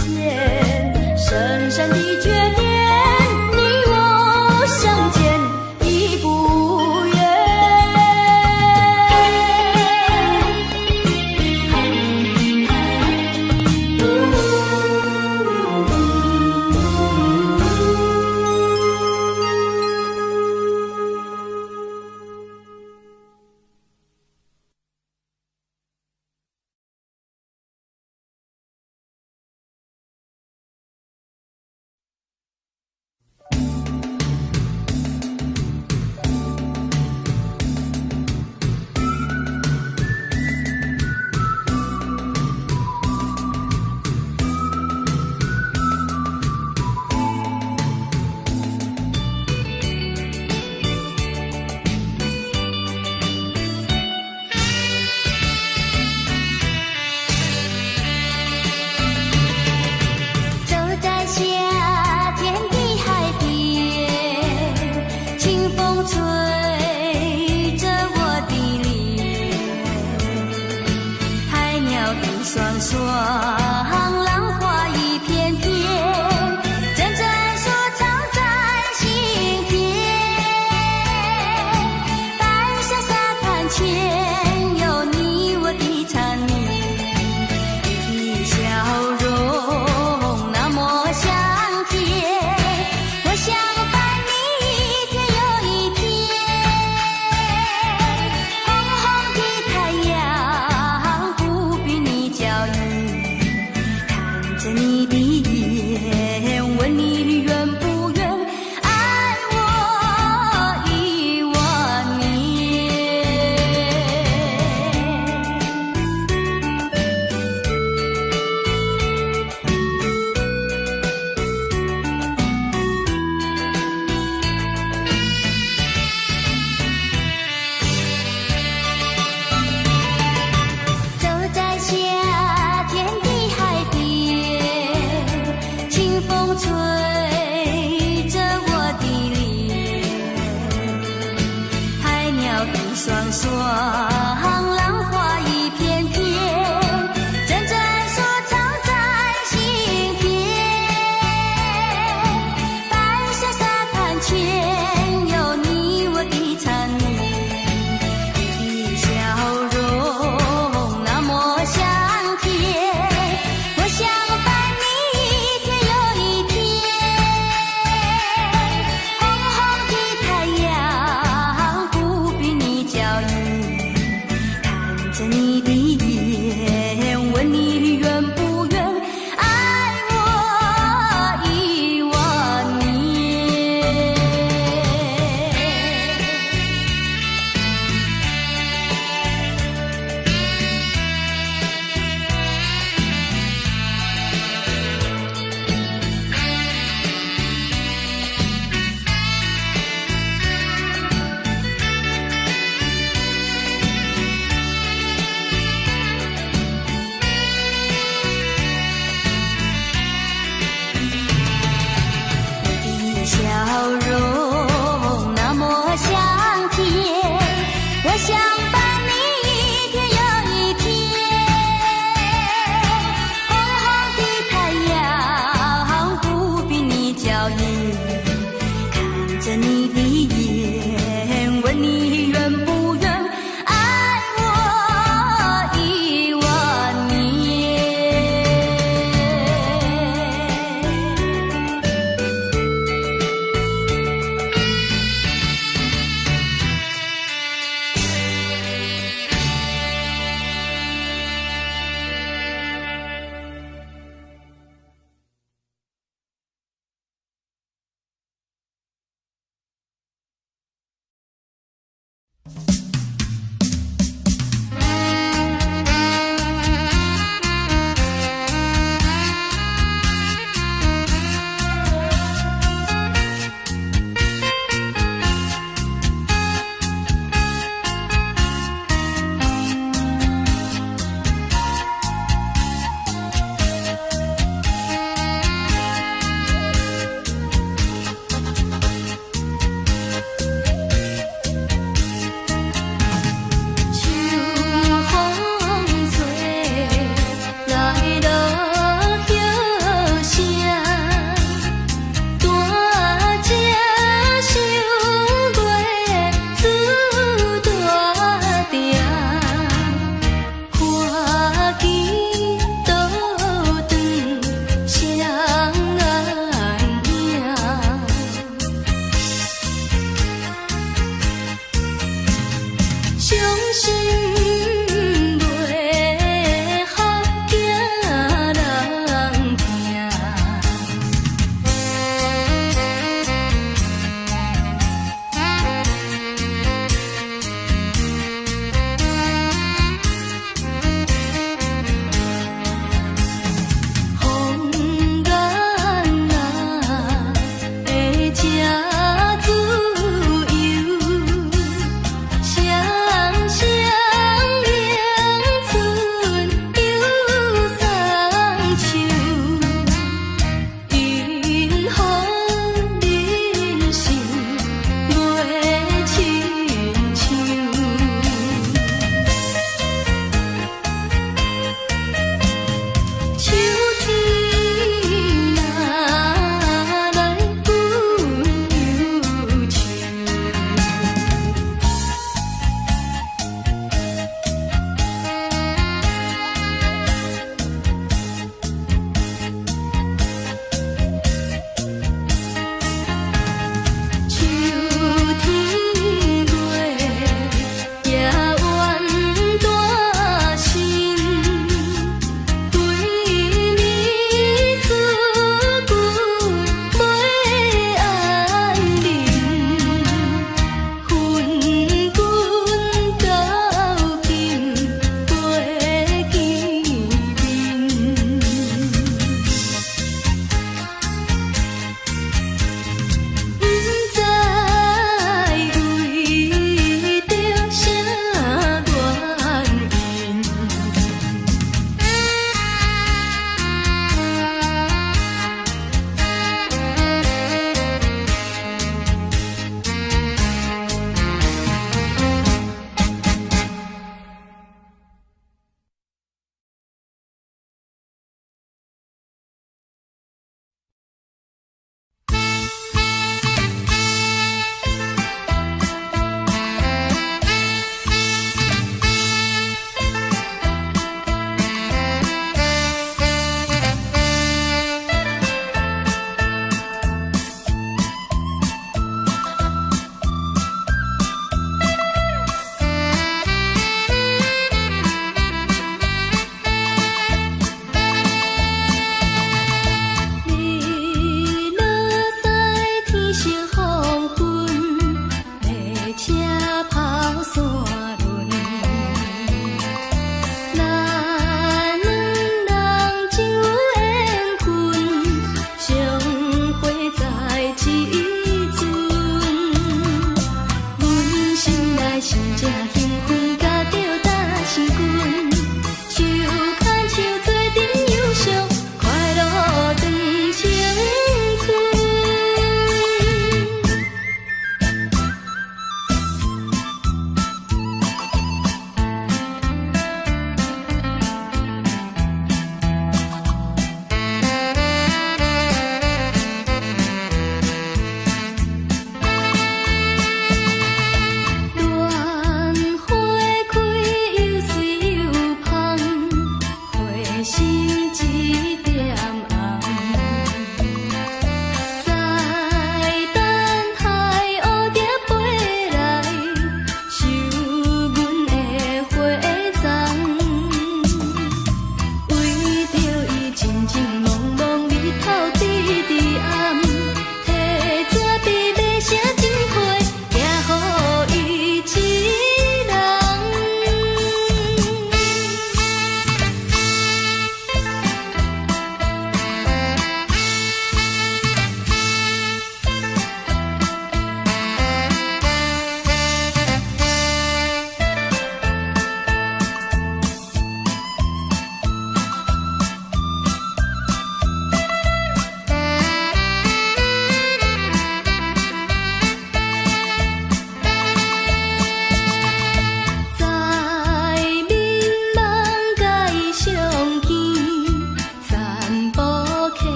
線，深深的眷戀，你我相見已不遠。走在夏天的海邊，清風吹着我的臉，海鳥一雙雙，浪花一片片，陣陣說唱在心田。白沙沙灘前有你我的纏綿，你的笑容那麼香甜，我想伴你一天又一天。紅紅的太陽不比你嬌豔，看着你的眼，問你願不願愛我一萬年。走在夏天的海邊，清風吹着我的臉，海鳥一雙雙，浪花一片片，陣陣說唱在心田。白沙沙灘前有你我的纏綿，你的笑容那麼香甜，我想伴你一天又一天。紅紅的太陽不比你嬌豔，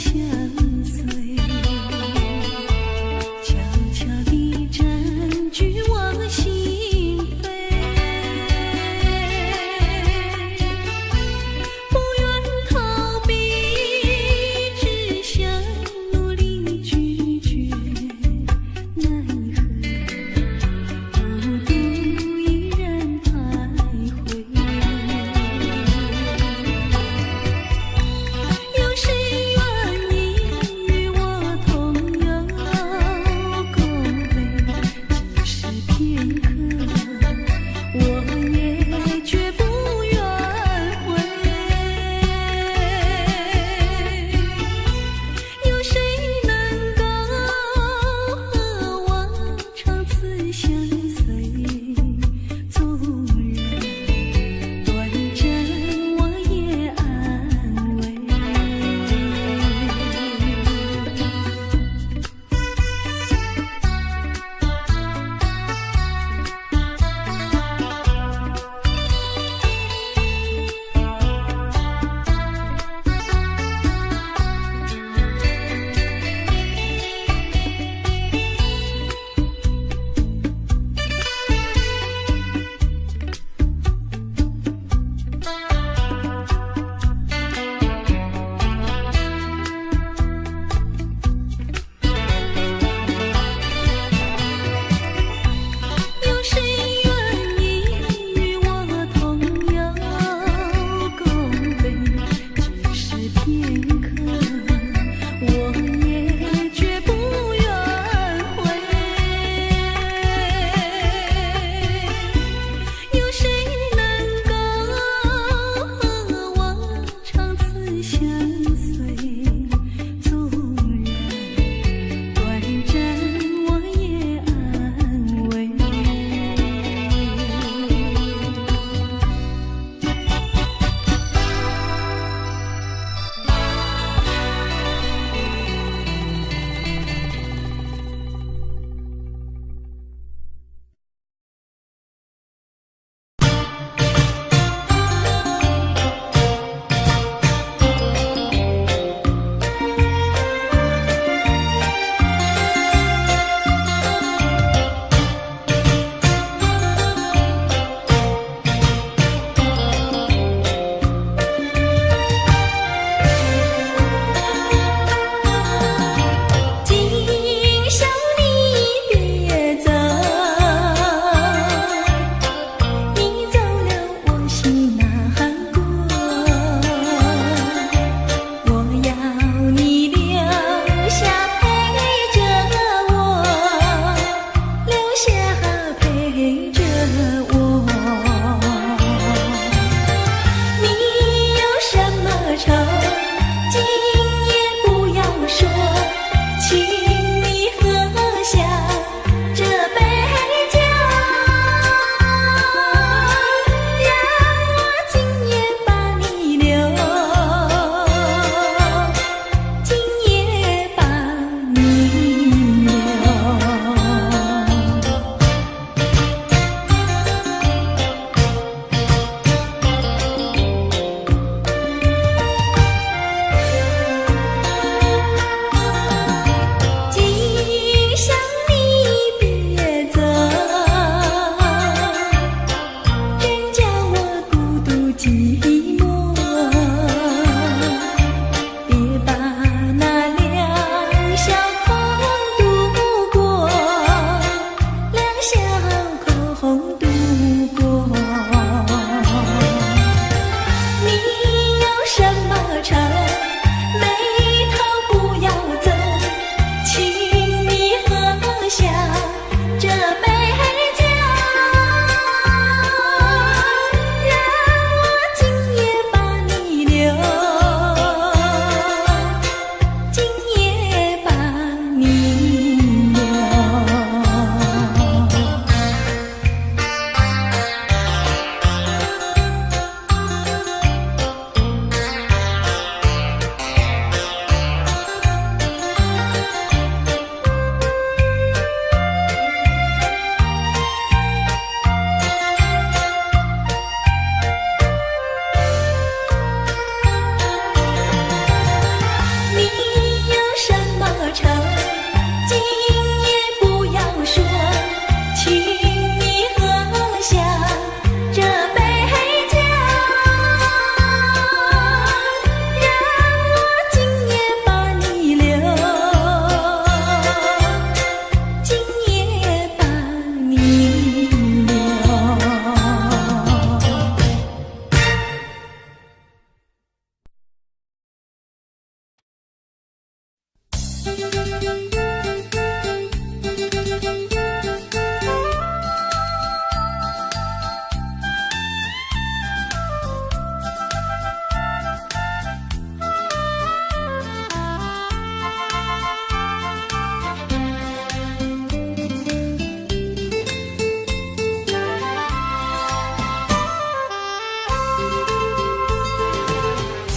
相隨，悄悄地佔據我心扉，不願逃避，只想努力拒絕，奈何孤獨依然徘徊。有誰願意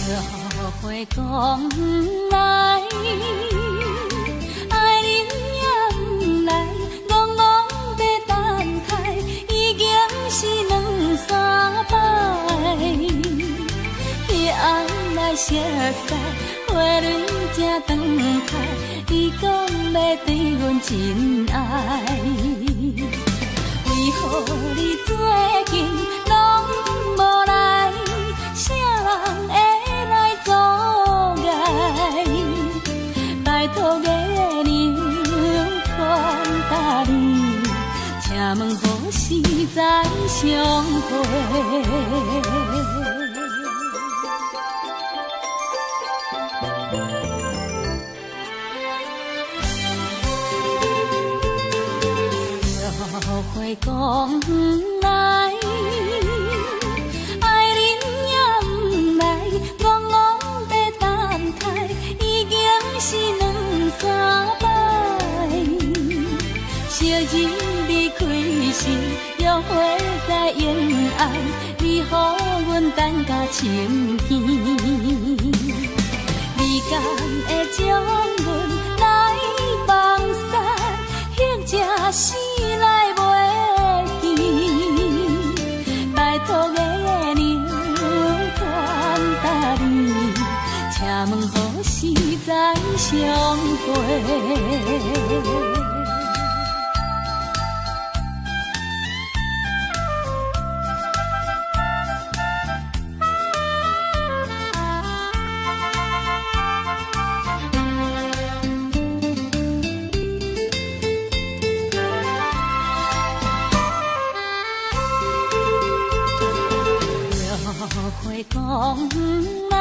约会讲来，爱恁也毋来，戆戆欲等待，已經是兩三擺。彼暗來熟似，花蕊正長開，伊講欲對阮真愛。為何你最近攏無來？啥人會來阻礙？拜託月娘傳達你，請問何時再相會？約會講來，愛恁也毋來，戇戇欲等待，已經是兩三擺。昔日離開時，約會在延安，你予阮等甲深更。你敢會將阮來放散，或者死來袂記？拜託月娘傳達你，請問何時再相會？約會講來，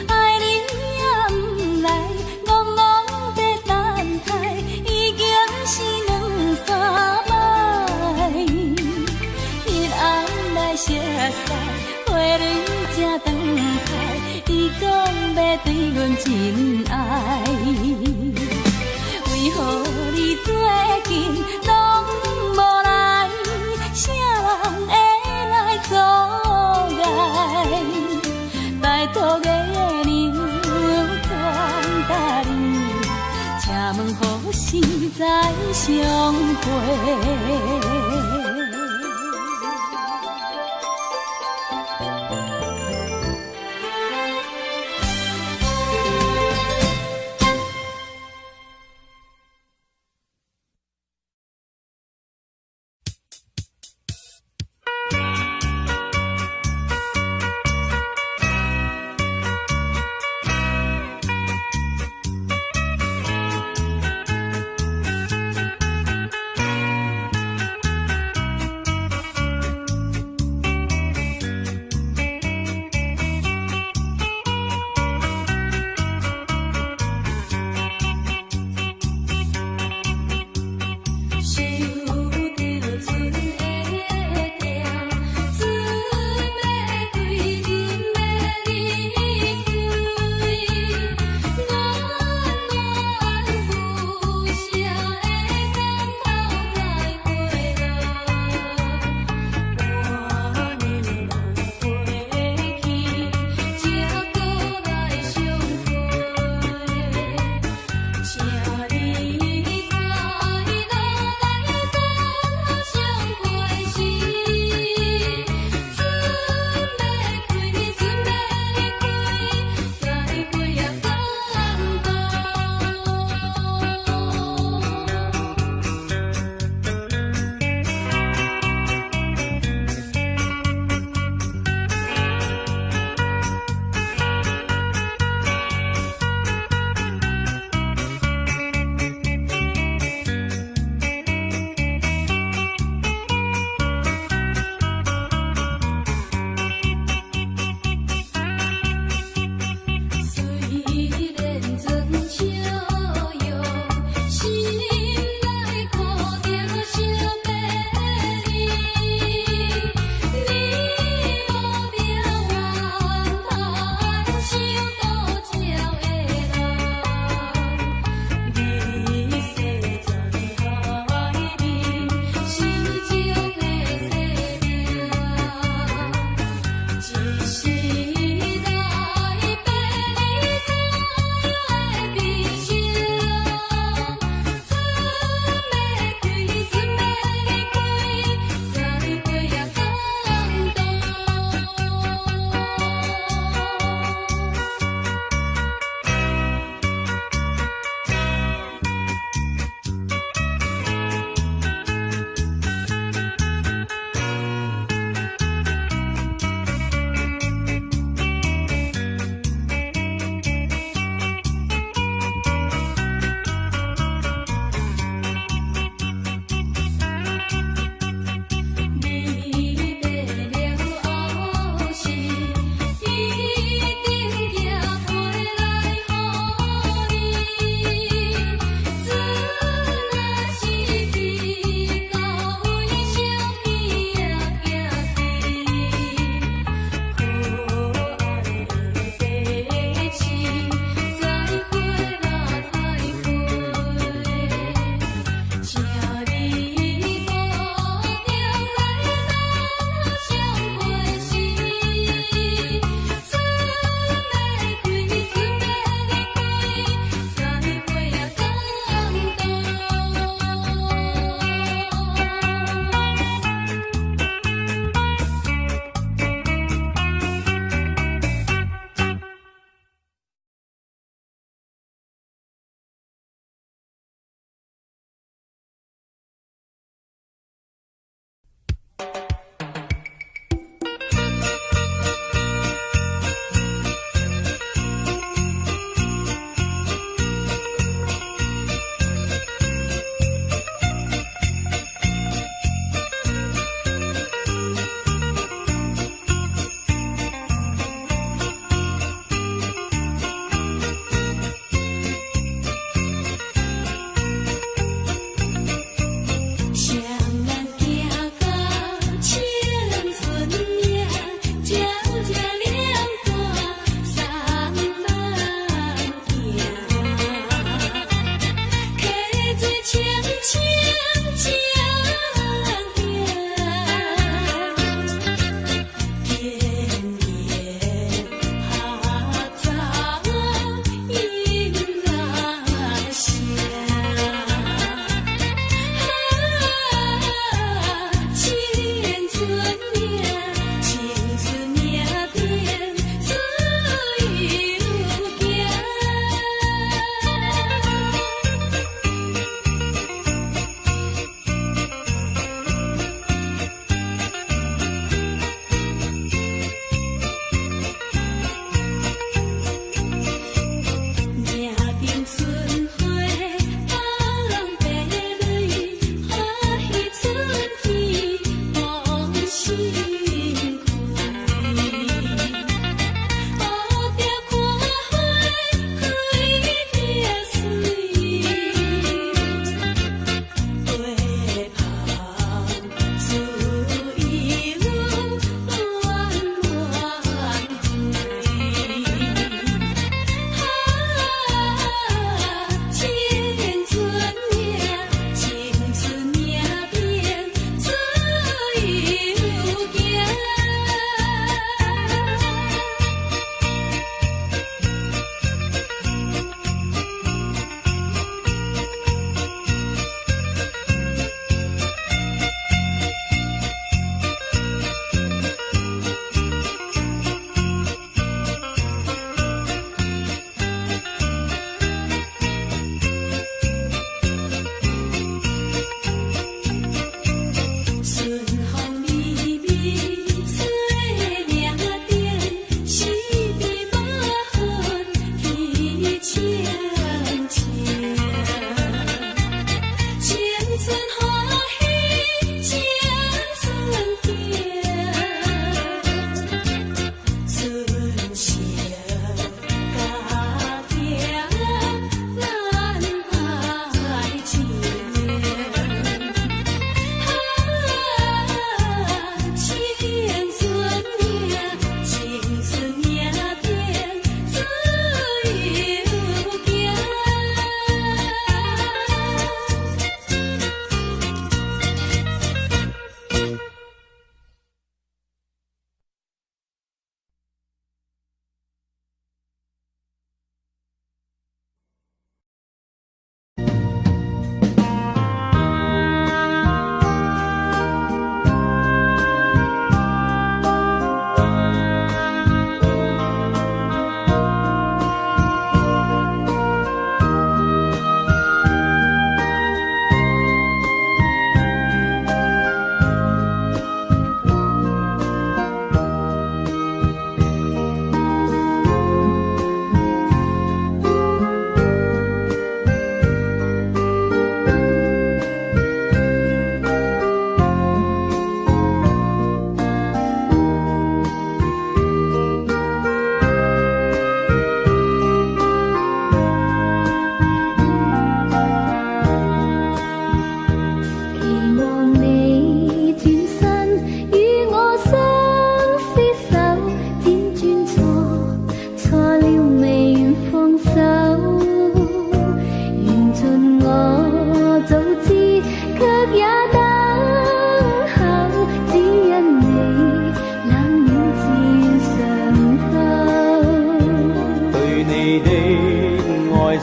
愛恁也毋來，戇戇欲等待，已經是兩三擺。彼暗來熟似，花蕊正長開，伊講欲對阮真愛。為何你最近攏無來？啥人會來阻礙？拜託月娘傳達你，請問何時再相會？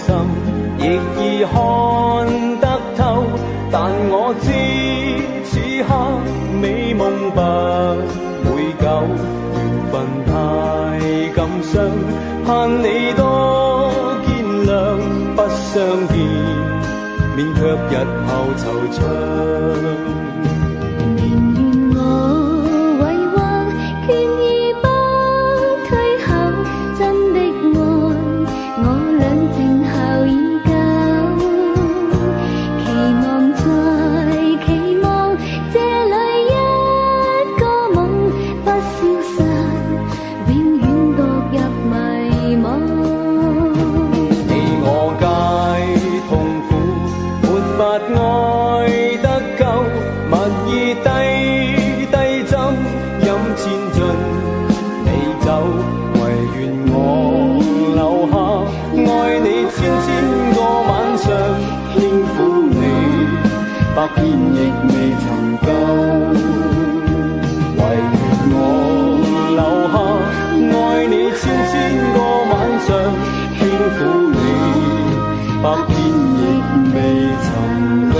心，亦已看得透。但我知此刻美夢不會久，緣分太感傷，盼你多見諒，不相見，免卻日後惆悵。寧願我為患，決意不退後，真的愛，我倆靜候已久。期望再期望，這裏一個夢不消散，永遠墮入迷惘。你我皆痛苦，沒法愛得夠，蜜意低低斟，飲千樽美酒，唯願我留下愛你千千個晚上，輕撫你百遍亦未曾夠。唯願我留下愛你千千個晚上，輕撫你百遍亦未曾夠。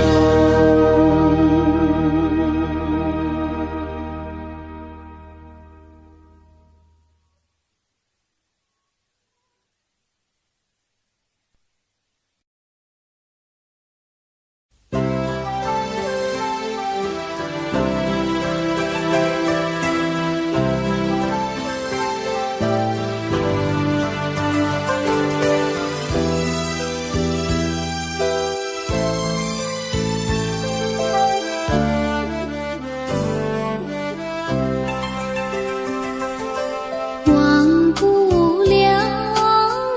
忘不了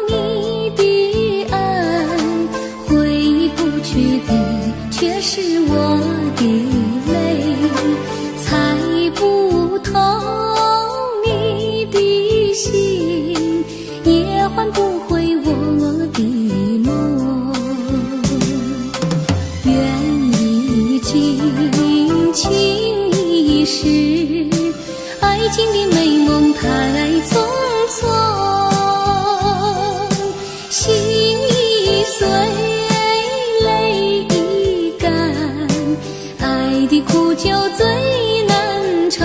你的爱，回不去的却是我的泪，猜不透你的心，也换不回我的梦。缘已尽，情已逝，爱情的美梦太匆匆，心已碎，泪已干，爱的苦酒最难尝。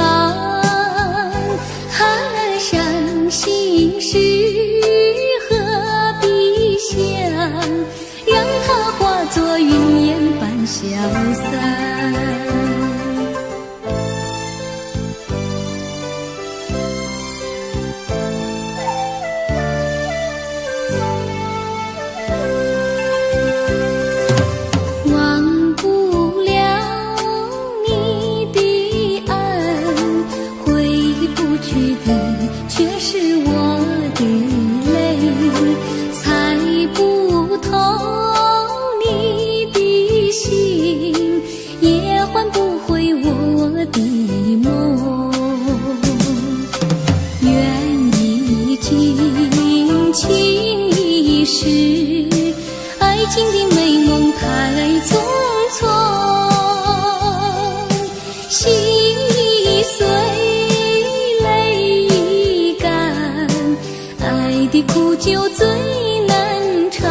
伤心事何必想，让它化作云烟般消散。忘不了你的爱，回不去的却是我的泪，猜不透你的心，也换不回我的梦。缘已尽，情已逝，爱情的美梦太匆匆，心已碎，泪已干，爱的苦酒最难尝。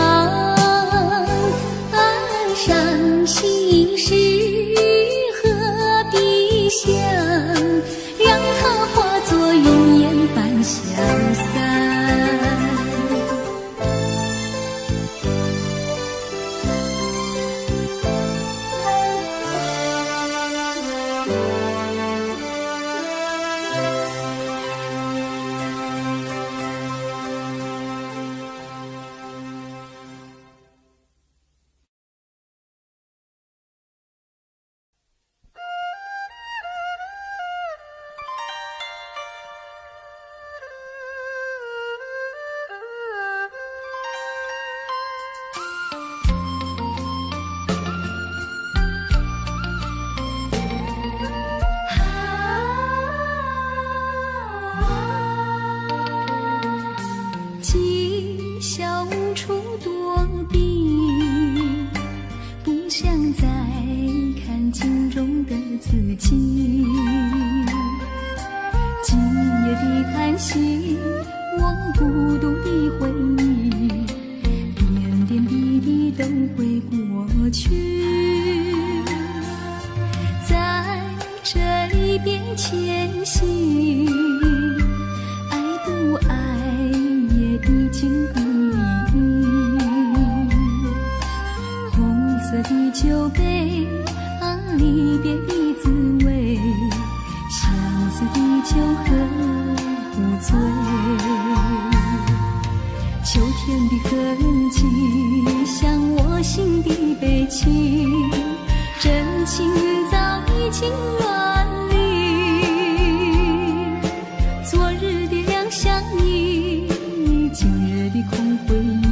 伤心事何必想，让它化作云烟般消散。今宵无处躲避，不想再看镜中的自己。今夜的叹息，我孤独的回忆，点点都會過去，在這離別前夕，愛不愛也已經無意義。紅色的酒杯啊，離別的滋味，相思的酒喝不醉。秋天的痕跡，像我心的悲戚，真情早已經遠離。昨日的兩相依，今日的空回憶，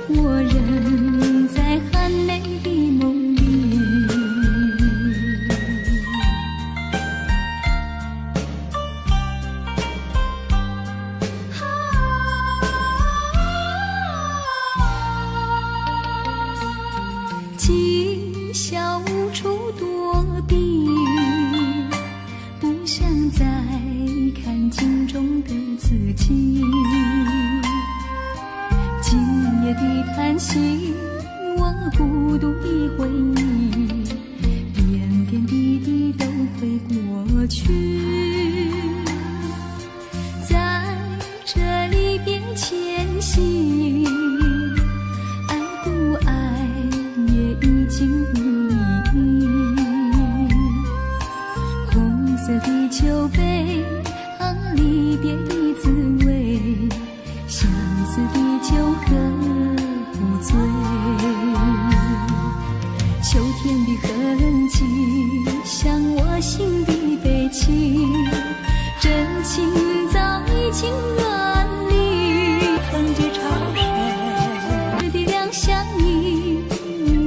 我仍在含淚的夢裡。今宵無處躲避，不想再看鏡中的自己。今夜的嘆息，我孤獨的回憶，點點滴滴都會過去。在這離別前夕，愛不愛也已經無意義。紅色的酒杯啊，離別的滋味，相思的酒喝不醉。秋天的痕跡，像我心的悲戚，真情早已經遠離。痕跡潮水。日的兩相依，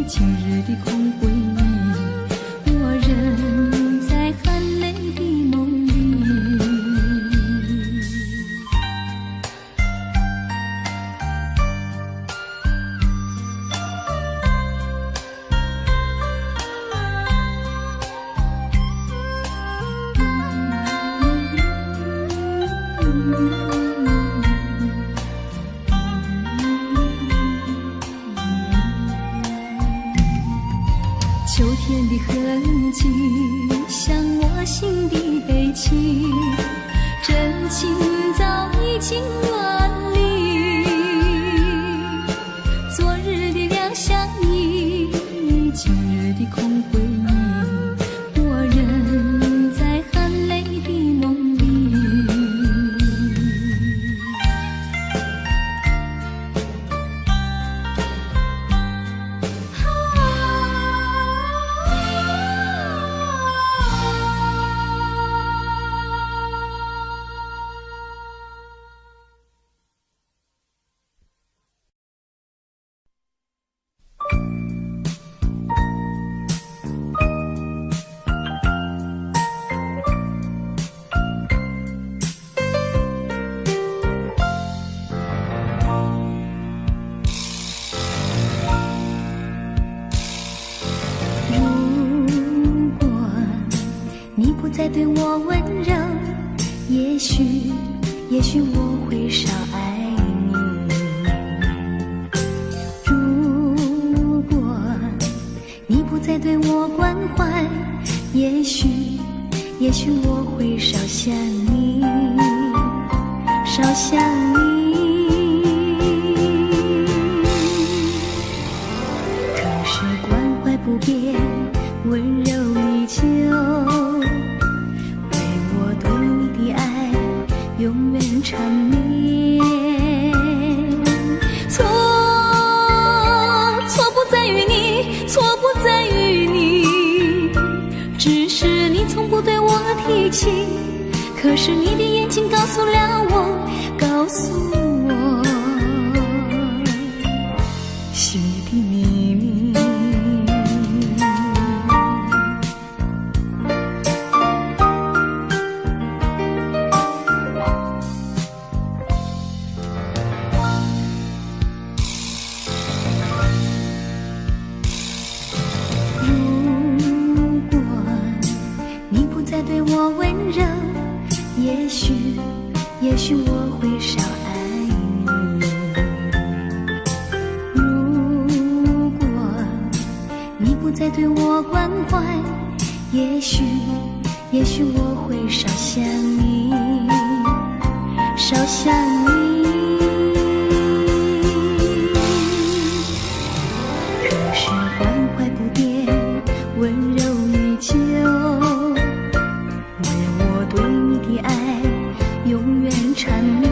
今日的空回憶，我仍在含淚的夢裡。秋天的痕跡，像我心的悲戚，真情早已經遠離。昨日的兩相依，今日的空回憶，我仍在含淚的夢裡。如果你不再對我溫柔，也許，也許我會少愛你。如果你不再對我關懷，也許，也許我會少想你，少想你。可是關懷不變，溫柔依舊，為我對你的愛永遠纏綿。錯，錯不在於你，錯不在於你，只是你從不對我提起，可是你的眼睛告訴了我，告訴我心裡的秘密。如果你不再對我溫柔，也許，也許我會少愛你。如再對我關懷，也許，也許我會少想你，少想你。可是關懷不變，溫柔依舊，願我對你的愛永遠纏綿。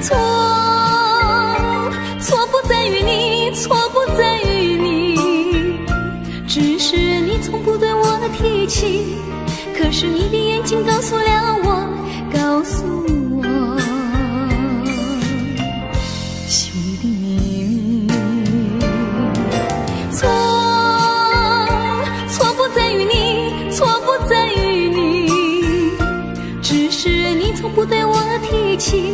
錯，錯不在於你，錯不在於你，只是你從不對我提起，可是你的眼睛告訴了我，告訴我心裡的秘密。錯，錯不在於你，錯不在於你，只是你從不對我提起，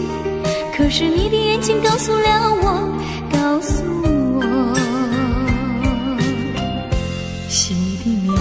可是你的眼睛告訴了我，告訴我心裡的秘密。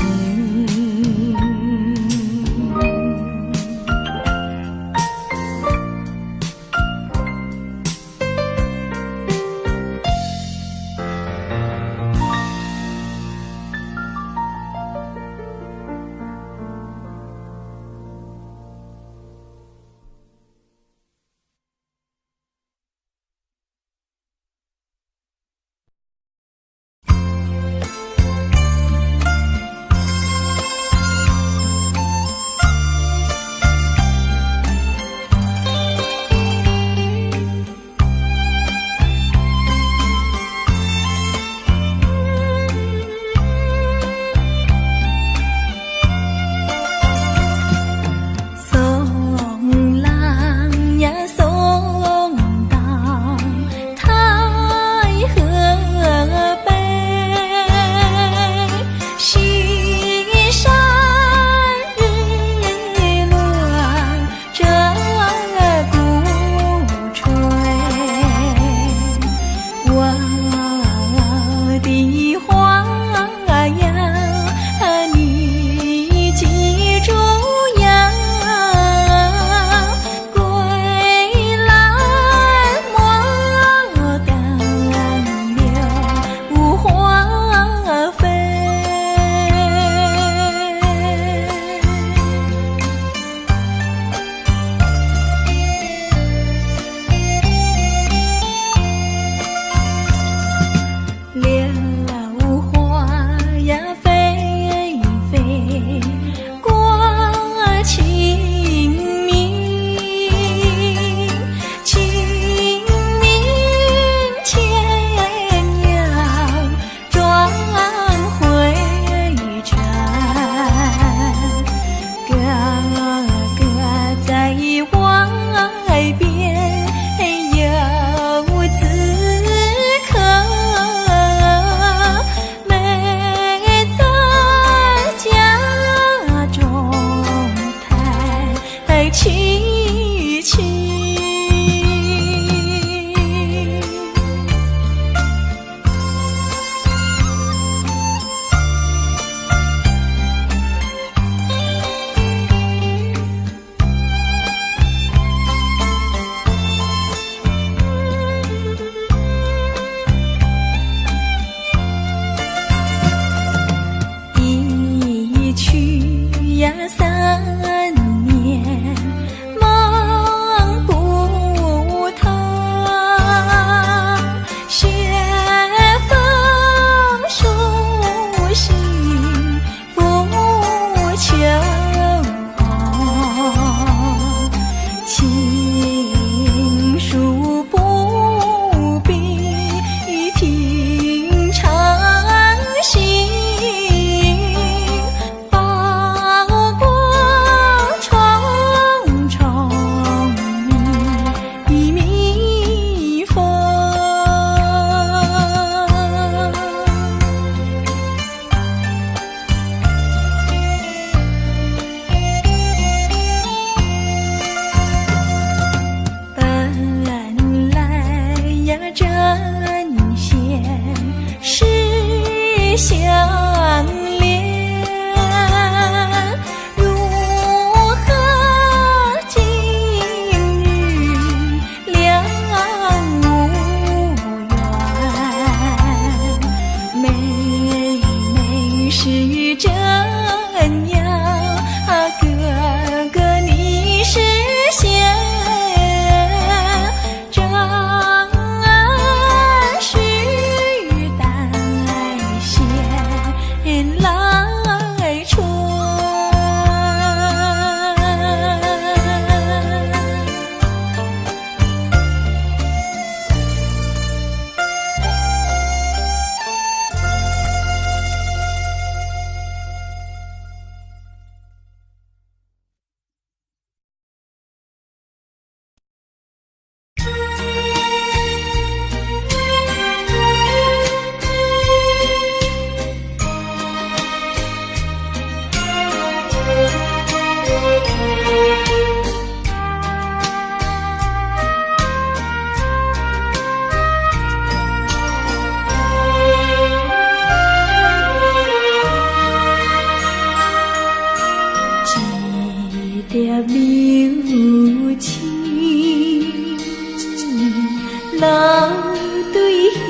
對彼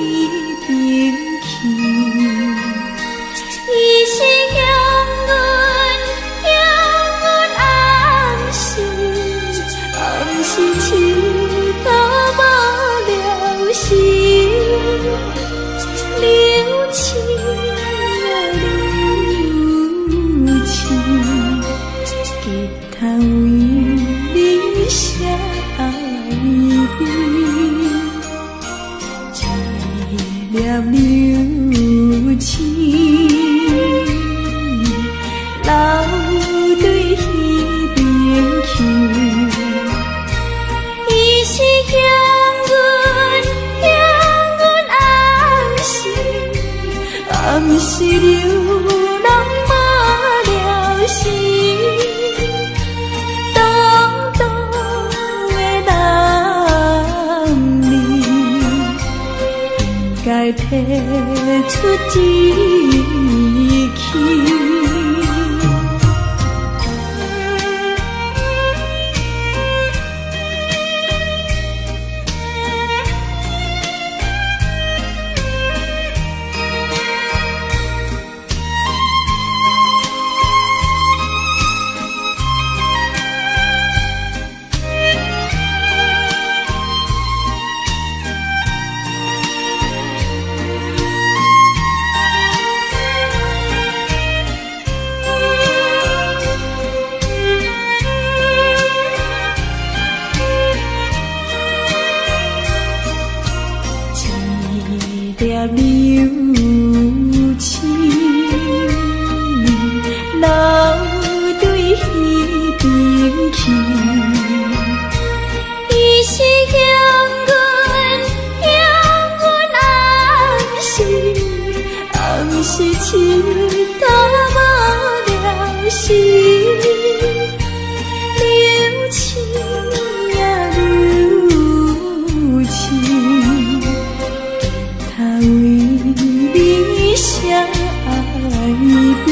邊去。伊是幸運，幸運，暗是，暗是痴到無了時，留情啊留情，吉他為你寫愛悲，一粒留情，留對彼邊去。伊是幸運，幸運，暗是，暗是流浪無了時，當當的男兒，應該提出志氣。一粒留情，留對彼邊去。伊是幸運，幸運，暗是，暗是痴到無了時，留情啊留情，他為你寫愛悲。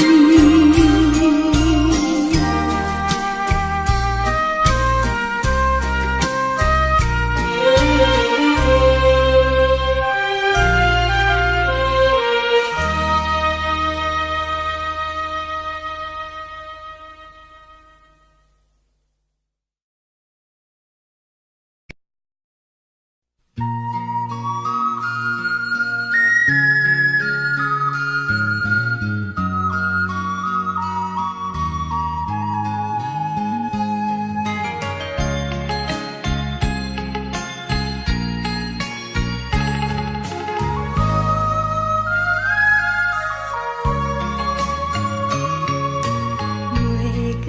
月光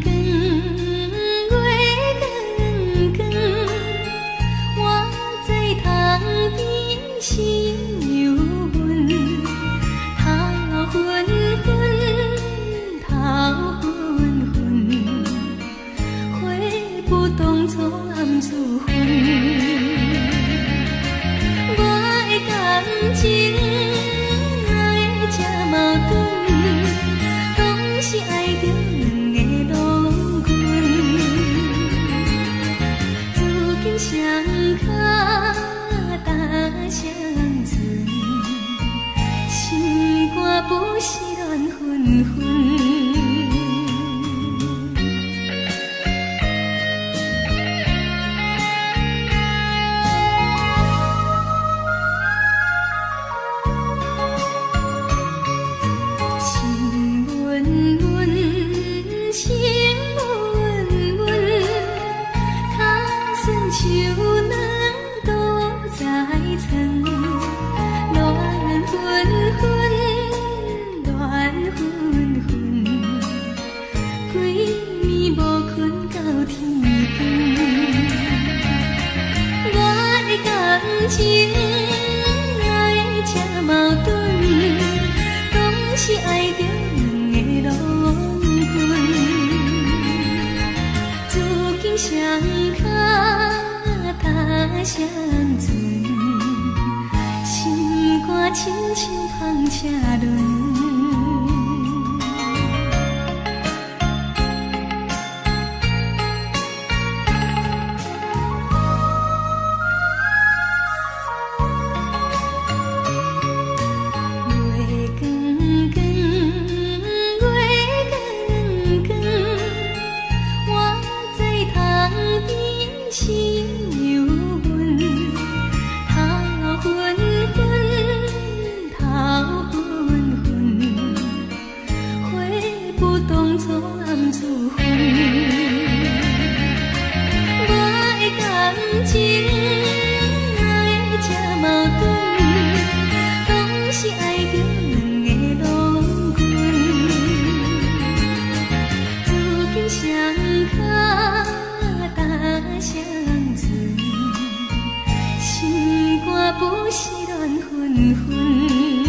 光，月光光，我在窗边心又闷，头昏昏，头昏昏，花不当作暗自分。我的感情哪会这矛盾？拢是爱著两个郎君，如今双脚踏双船，心肝不是乱纷纷。心闷闷，心闷闷，脚酸手软倒在床，乱纷纷，乱纷纷，规暝无睏到天光。我的感情哪会这矛盾？拢是爱著两个郎君，如今双脚踏双船，心肝亲像风车轮。嘛不是乱纷纷。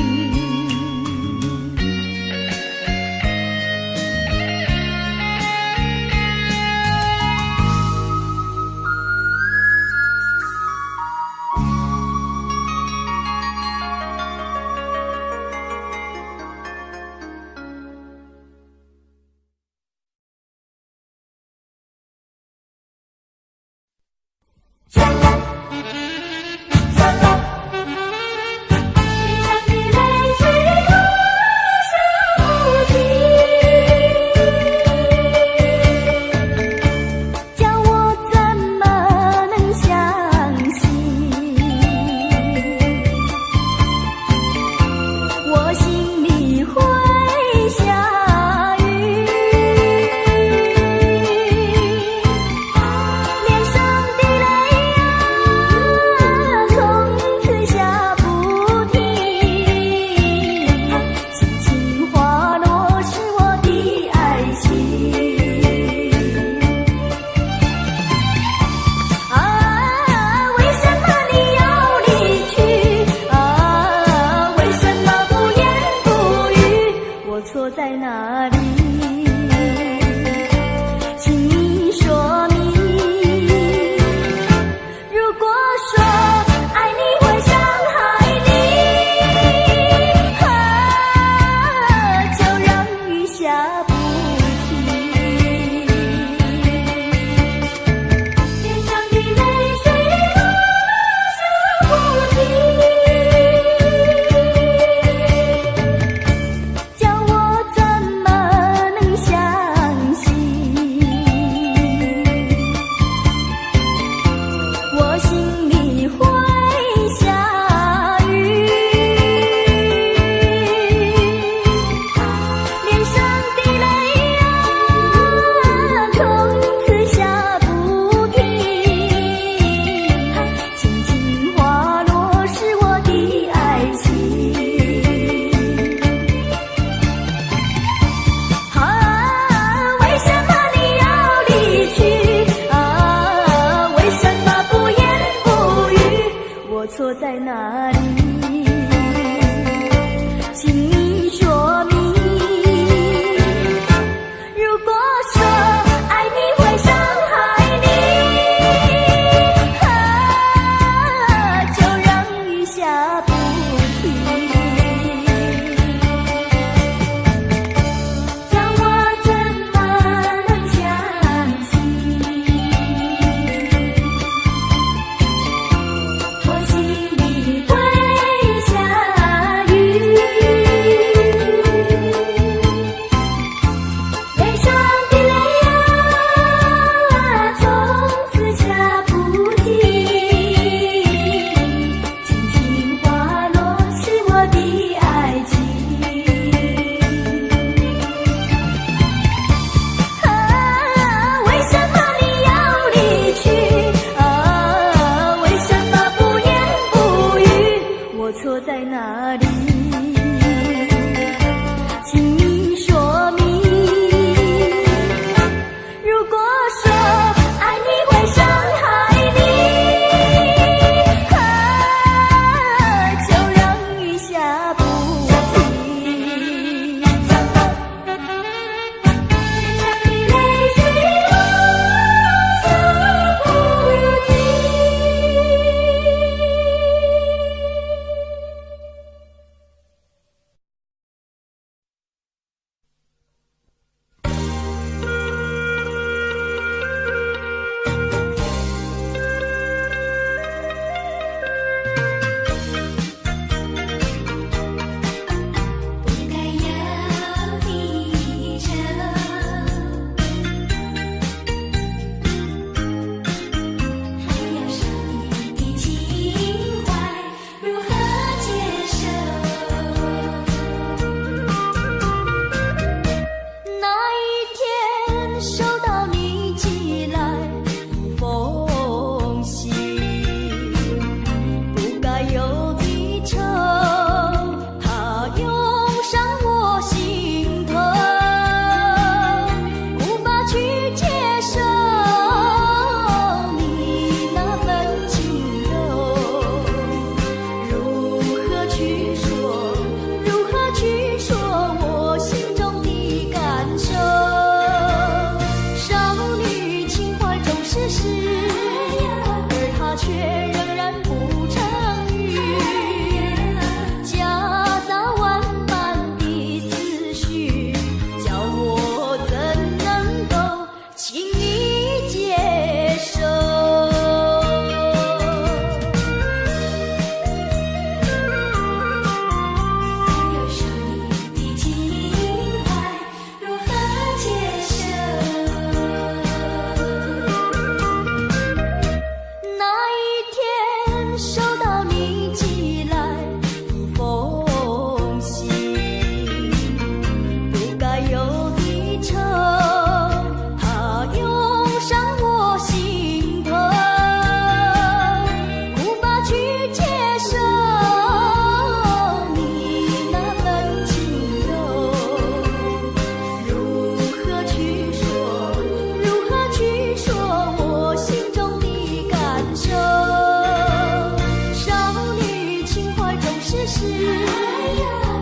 事，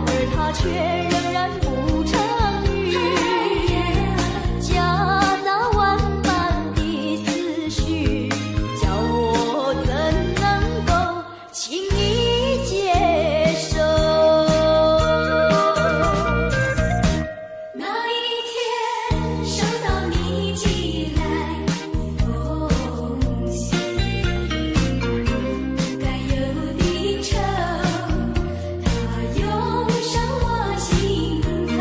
而他卻仍然不成語，夾雜萬般的思緒，叫我怎能夠輕易接受？那一天收到你寄來的封信，不該有的愁，它湧上我心頭。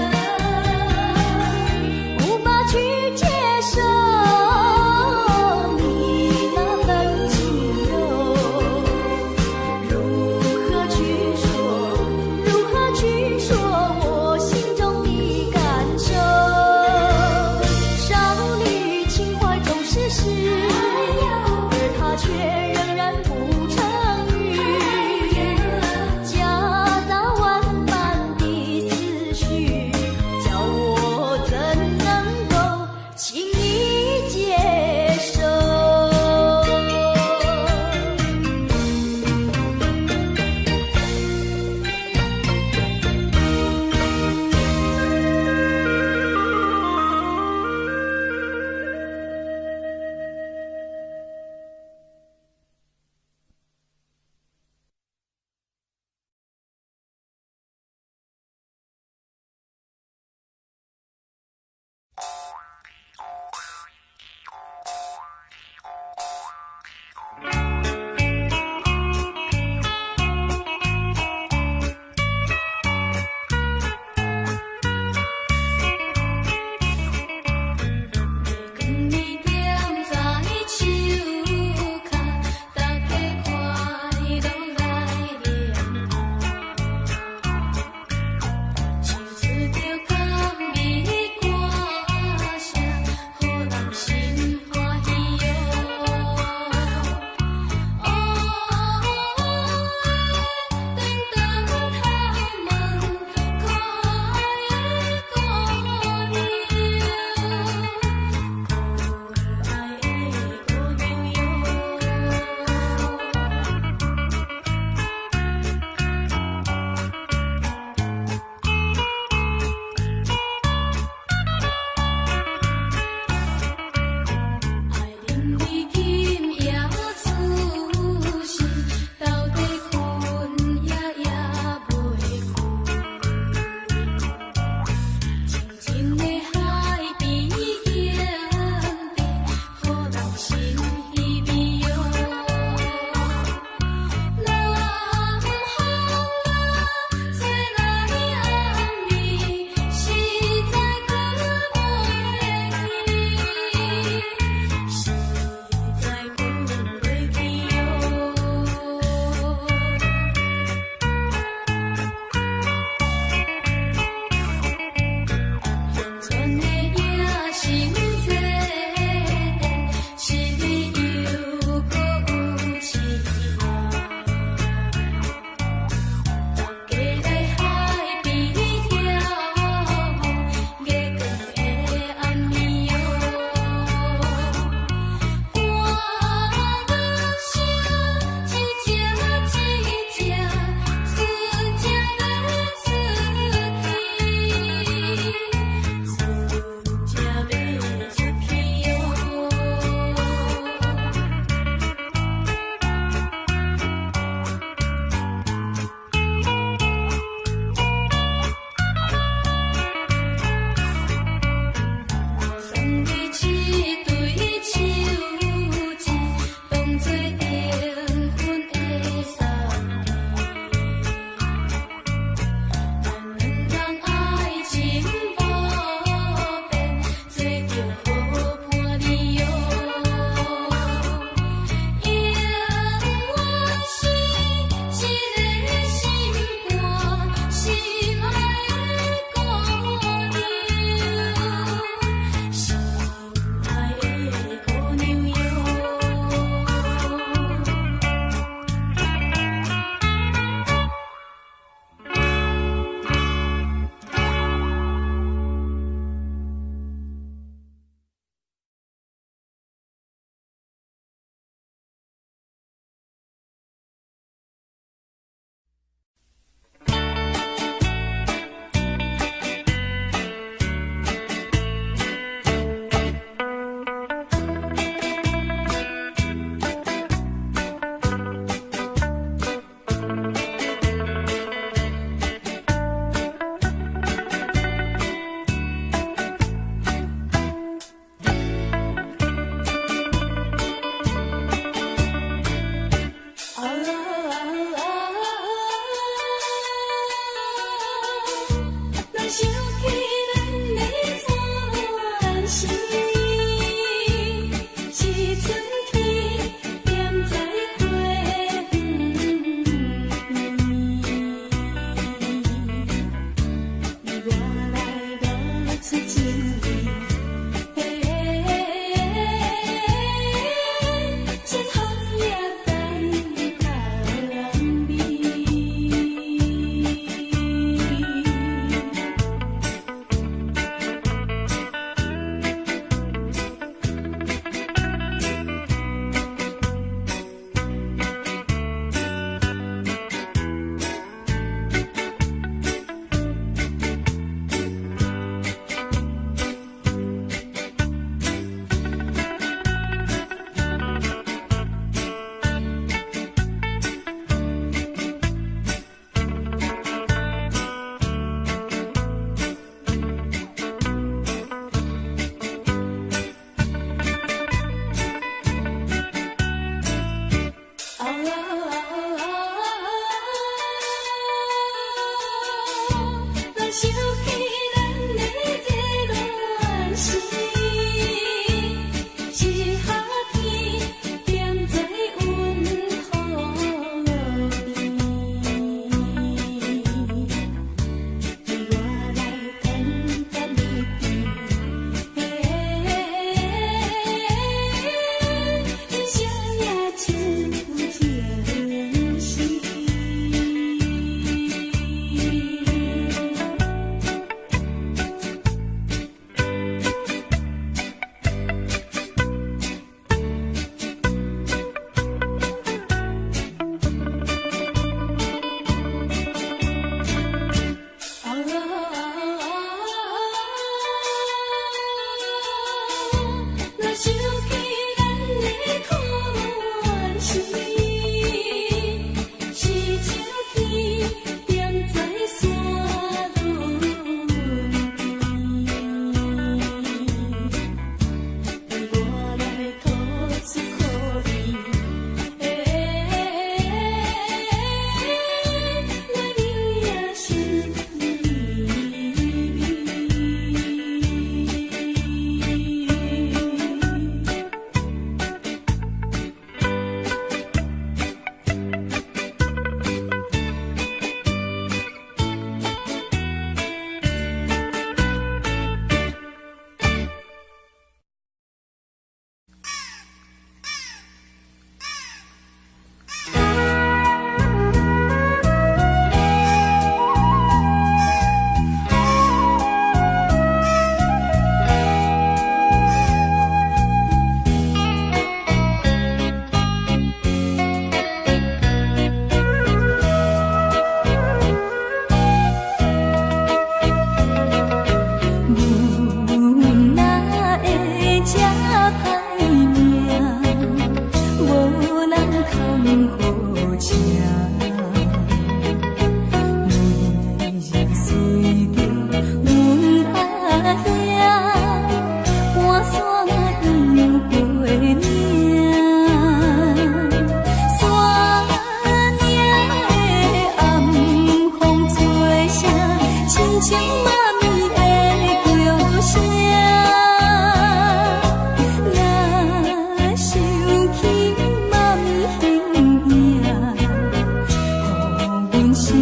心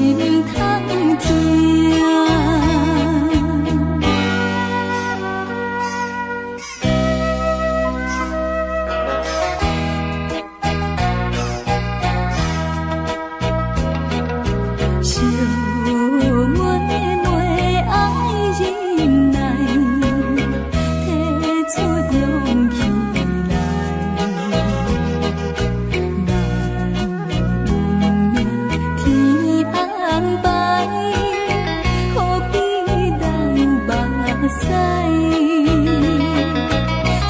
通疼。相妹妹愛忍耐，提出勇氣來。咱的運命天安排，何必流目屎？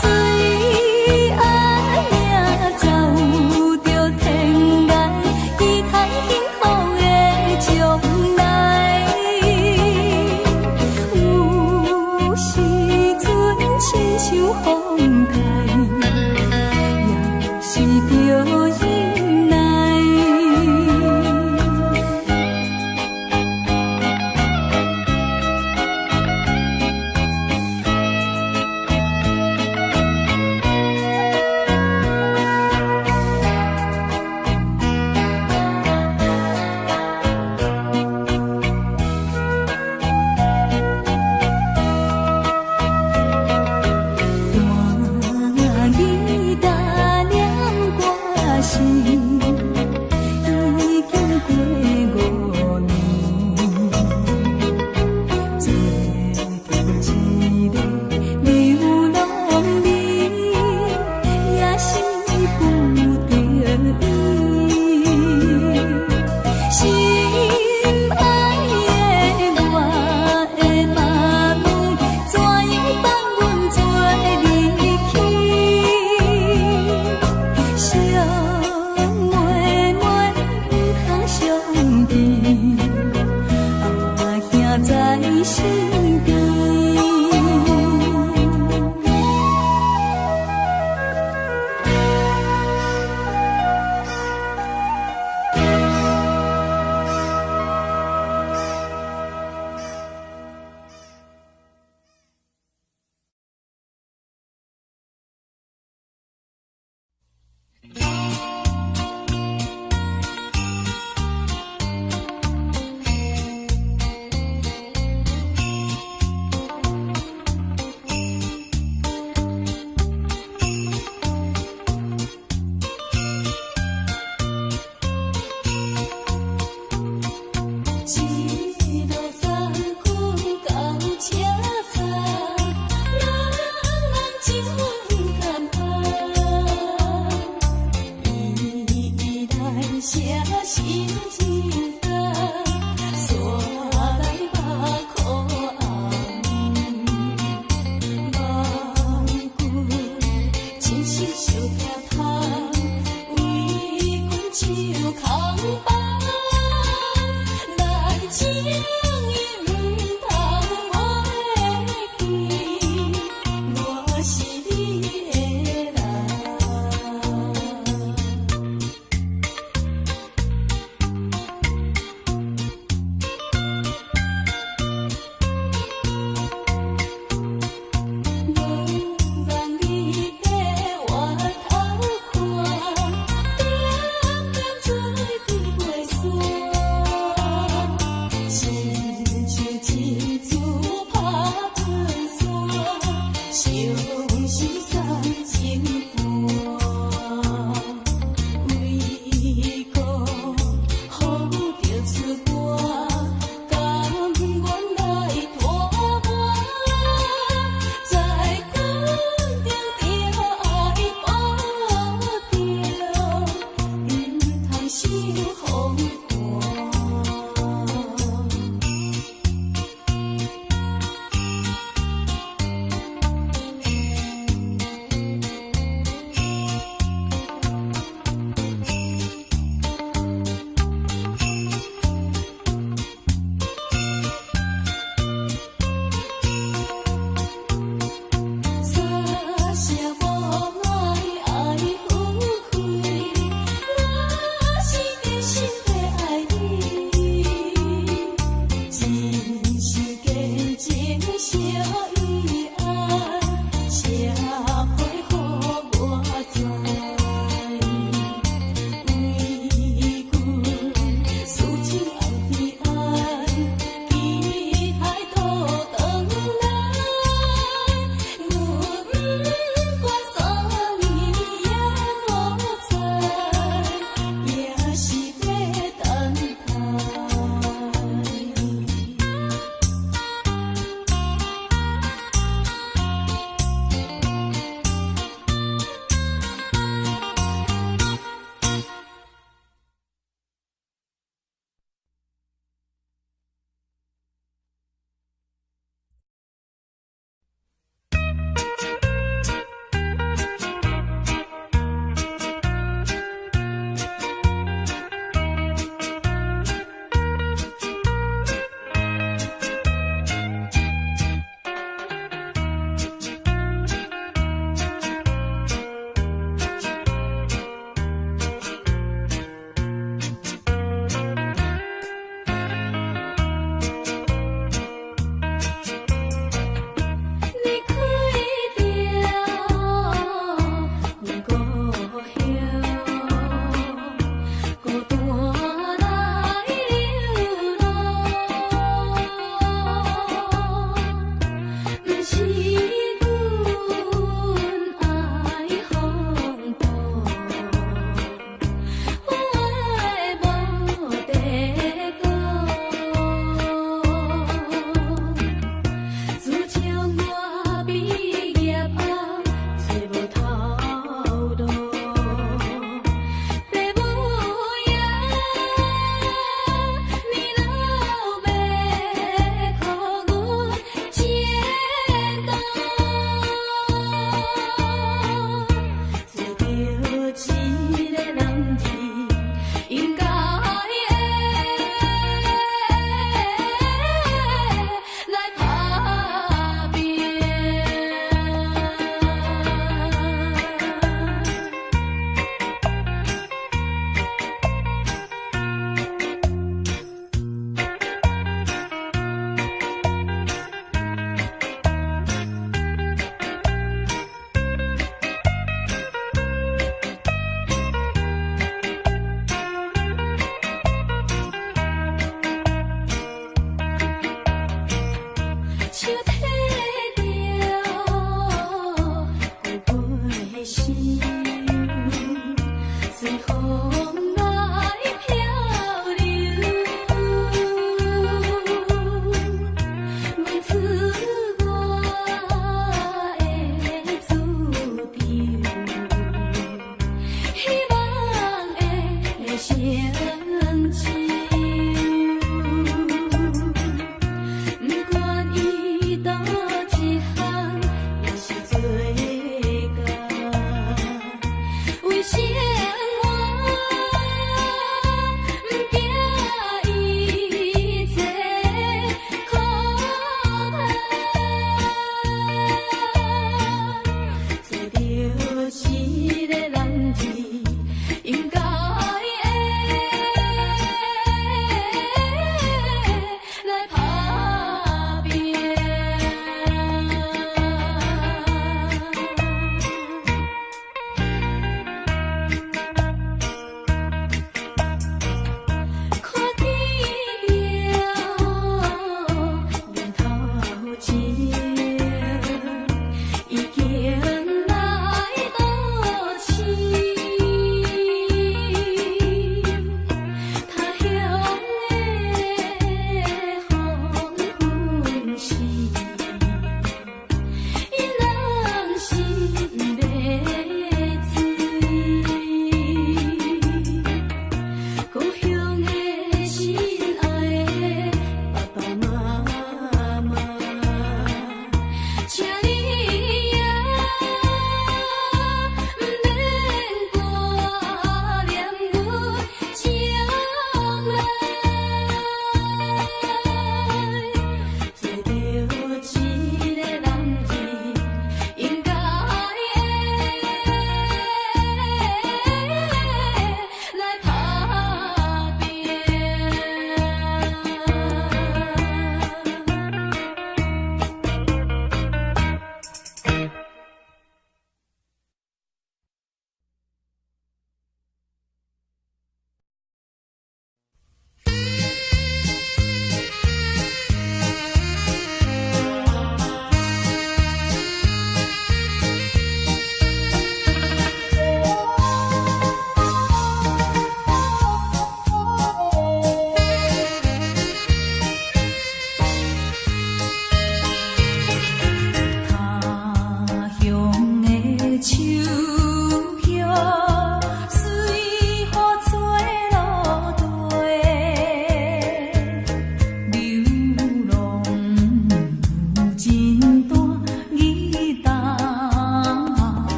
隨阿命走著天涯，期待幸福的將來。有時陣親像風台，也是著忍耐。伴你打念歌時，已經過5年，做著一个流浪兒，也是不得已。心愛的我的媽咪，怎樣放阮做離去？小妹妹毋通相比，阿兄在身邊。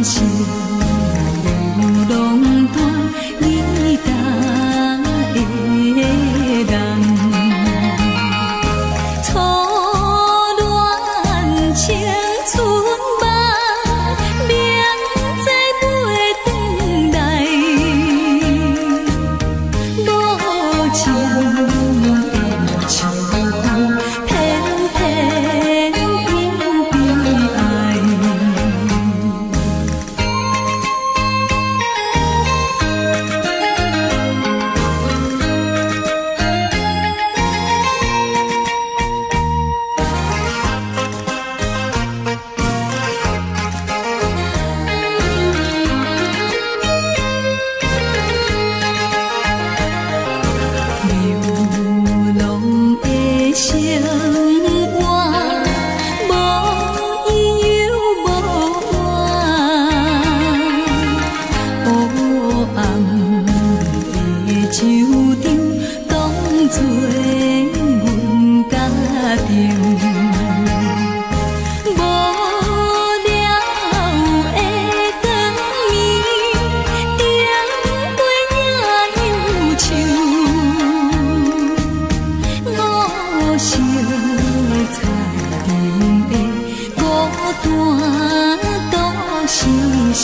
生流浪單你搭的人。初戀青春夢，明知袂轉來，無情的秋風，偏偏又悲哀。流浪的生活，無依又無伴，黑暗的酒場，當作阮家庭。無聊的光暝，燈火也憂愁。五色彩燈的孤單獨生死。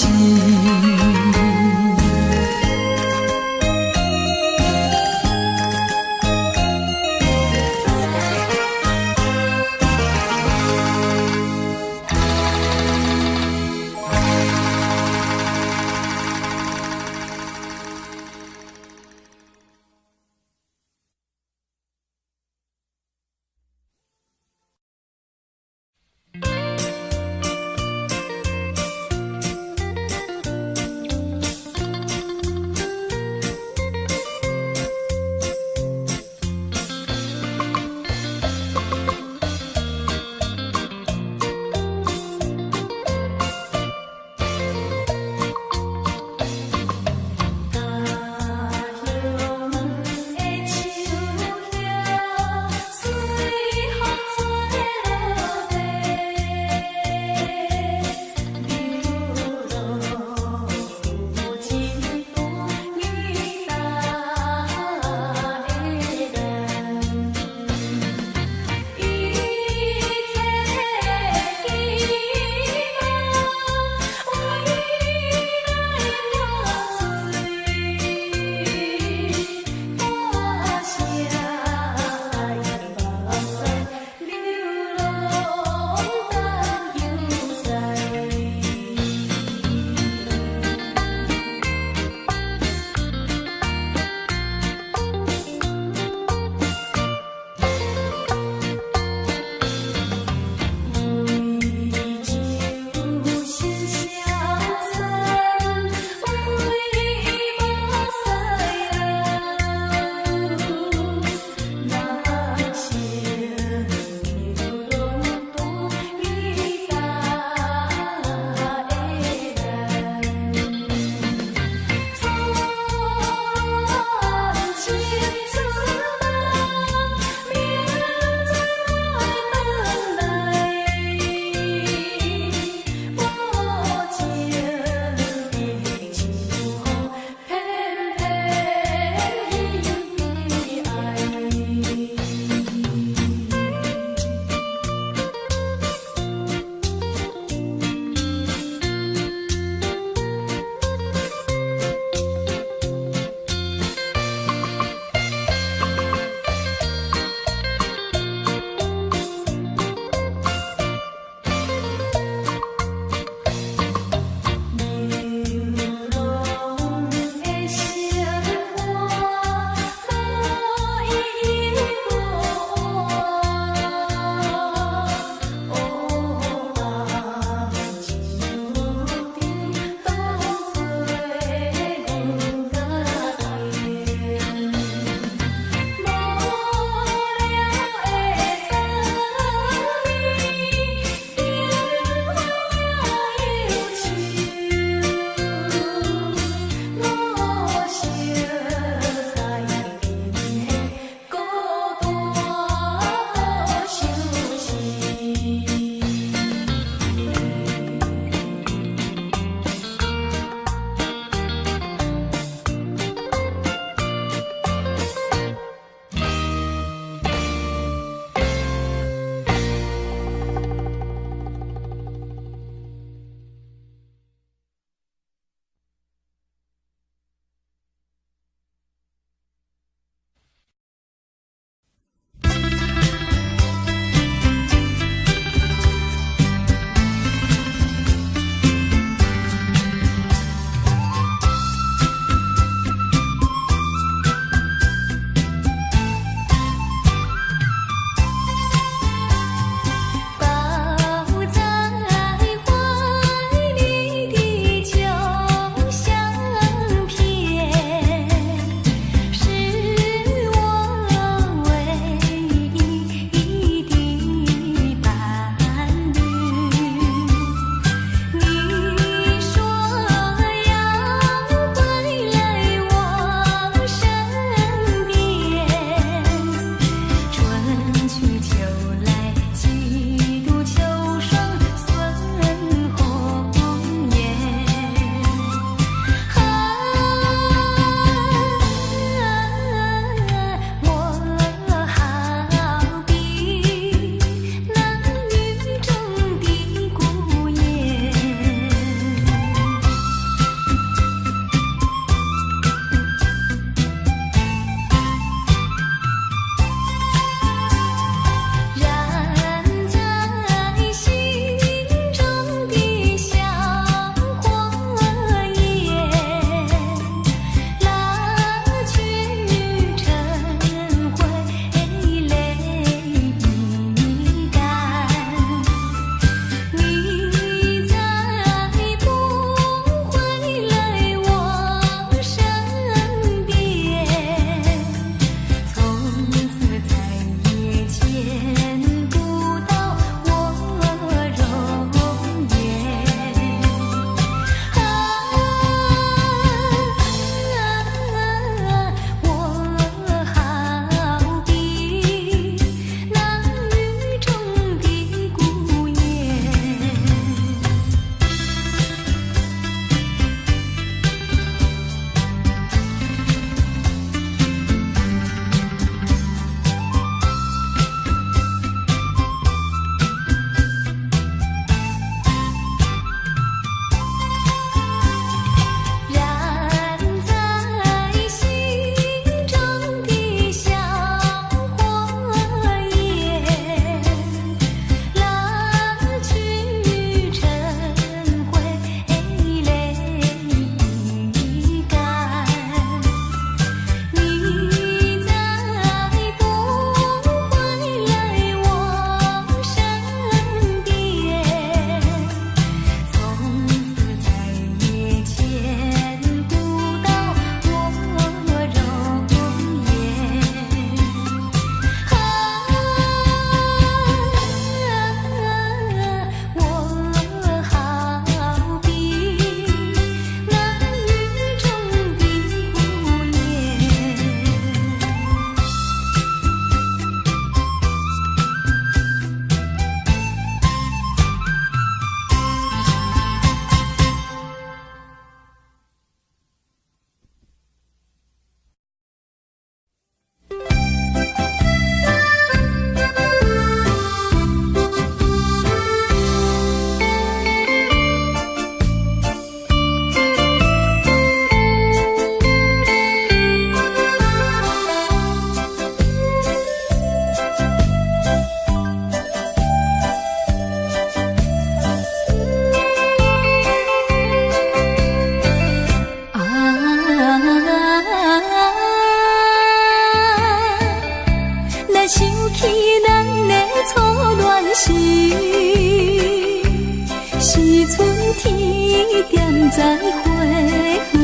在花園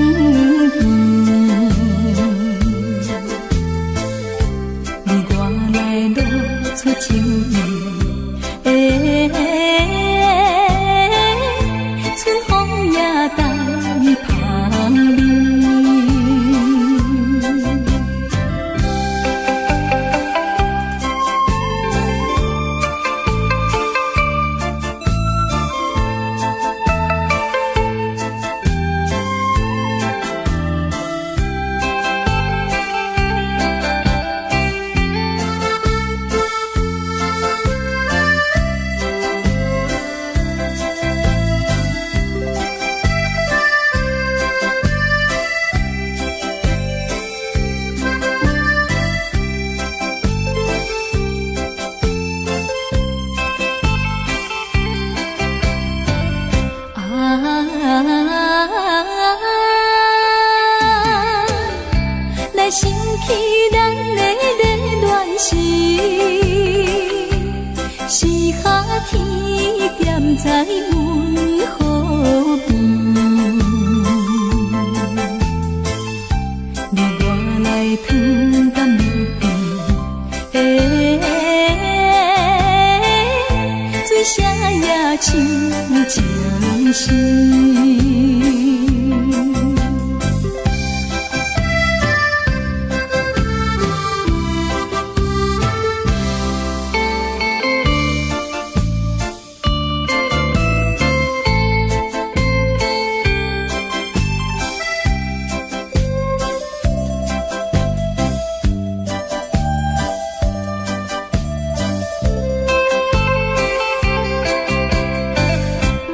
邊，你我來露出情意，春風也帶香味。啊，來想起咱的熱戀時，是夏天踮在阮河邊，你我來糖甘蜜甜，水聲也像情詩。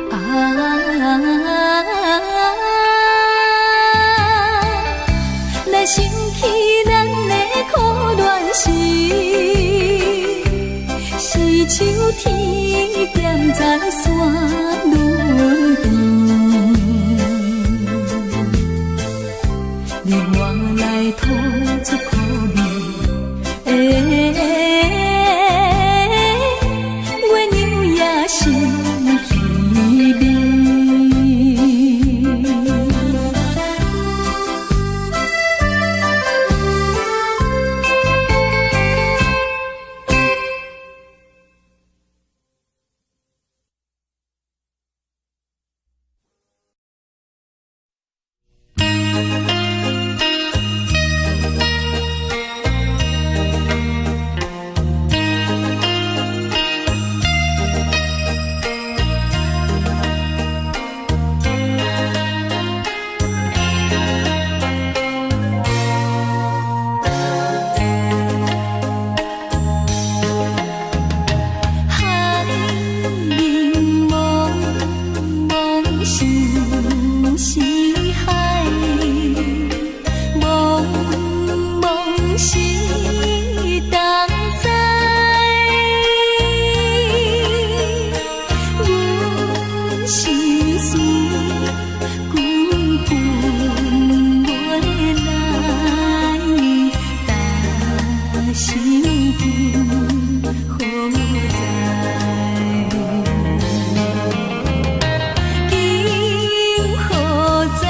啊，來想起咱的苦戀時，是秋天踮在山崙邊，你我來吐出苦味，月娘也是稀微。海面茫茫相思海，茫茫是東西。阮心事久分袂來，但心情何在？今何在？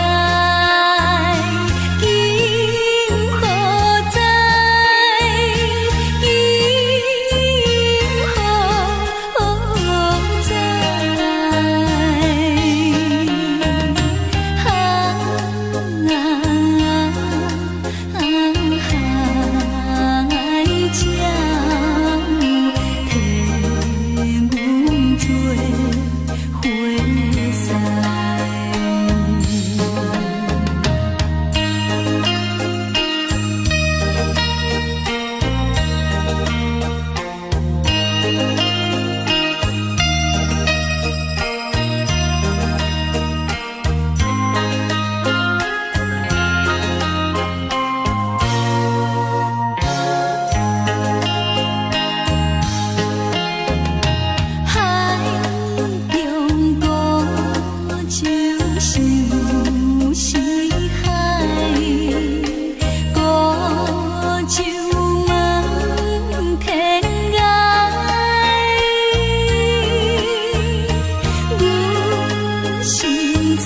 今何在？今何在？海鸟替阮做伙婿。海中孤舟相思海，孤舟望天涯。阮心凄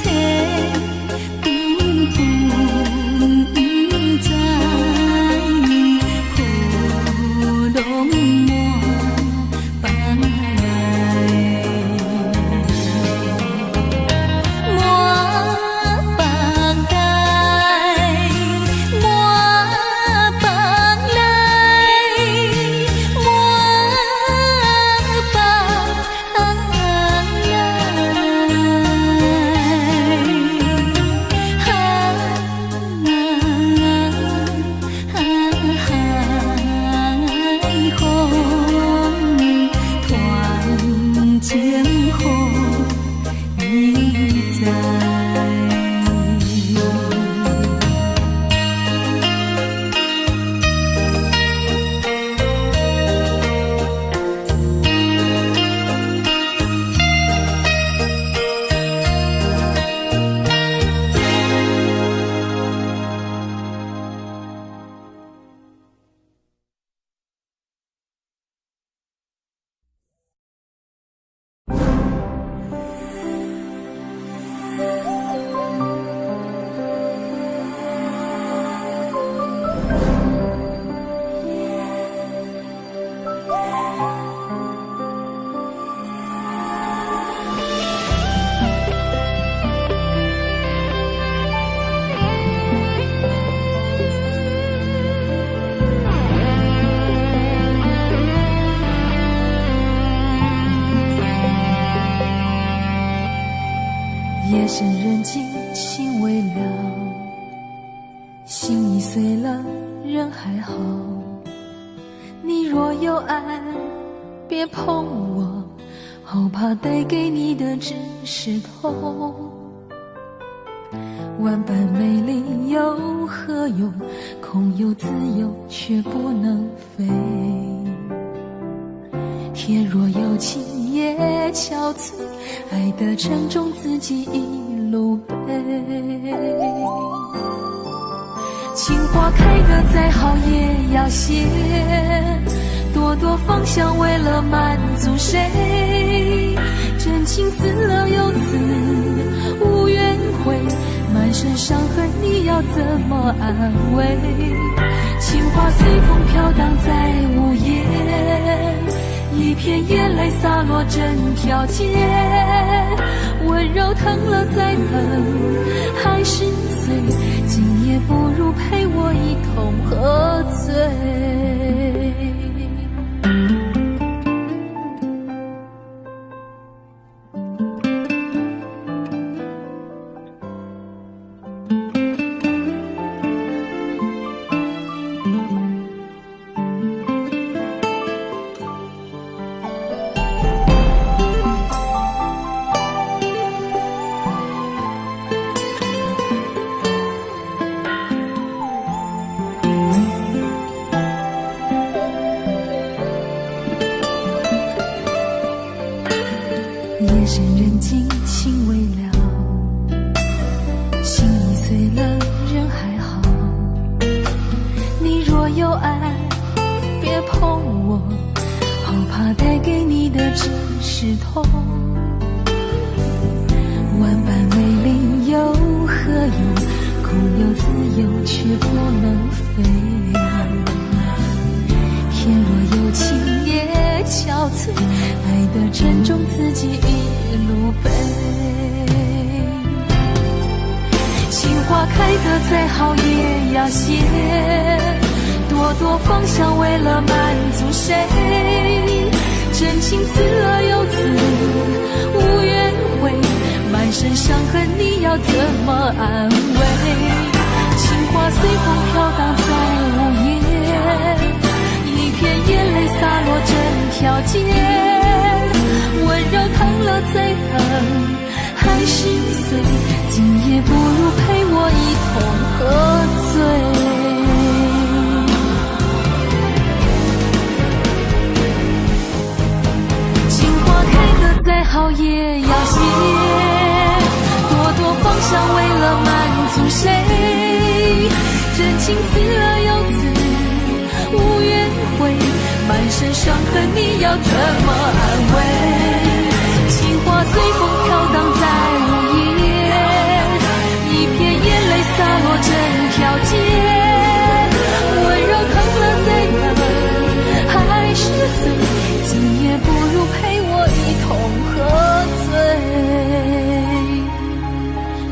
深人靜，情未了，心已碎了，人還好。你若有愛，別碰我，好怕帶給你的只是痛。萬般美麗有何用？空有自由卻不能飛。天若有情也憔悴，愛的沉重自己一路背。情花開得再好也要謝，朵朵芳香為了滿足誰？真情刺了又刺，無怨悔，滿身傷痕你要怎麼安慰？情花隨風飄蕩在午夜，一片眼淚灑落整條街，溫柔疼了再疼還是碎，今夜不如陪我一同喝醉。夜深人靜，情未了，心已碎了，人還好。你若有愛，別碰我，好怕帶給你的只是痛。萬般美麗有何用？空有自由卻不能飛。天若有情也憔悴，愛的沉重自己一路背。情花開得再好也要謝，朵朵芳香為了滿足誰？真情刺了又刺，無怨悔，滿身傷痕你要怎麼安慰？情花隨風飄蕩在午夜，一片眼淚灑落整條街，溫柔疼了再疼還是碎，今夜不如陪我一同喝醉。情花開得再好也要謝，朵朵芳香為了滿足誰？真情刺了又刺，無怨悔，滿身傷痕你要怎麼安慰？情花隨風飄蕩在午夜，一片眼淚灑落整條街，溫柔疼了再疼還是碎，今夜不如陪我一同喝醉。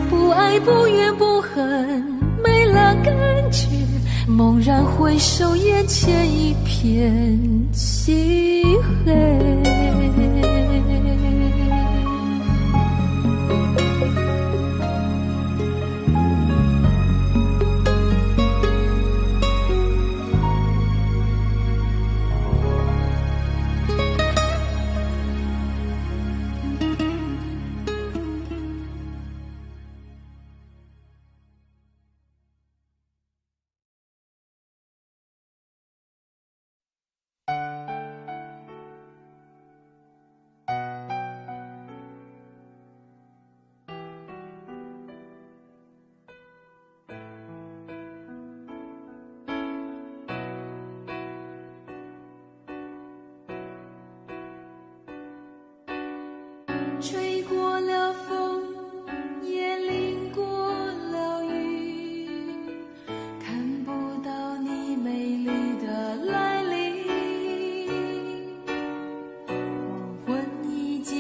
不愛不怨不恨，沒了感覺，猛然回首，眼前一片漆黑。吹過了風，也淋過了雨，看不到你美麗的來臨。黃昏已經，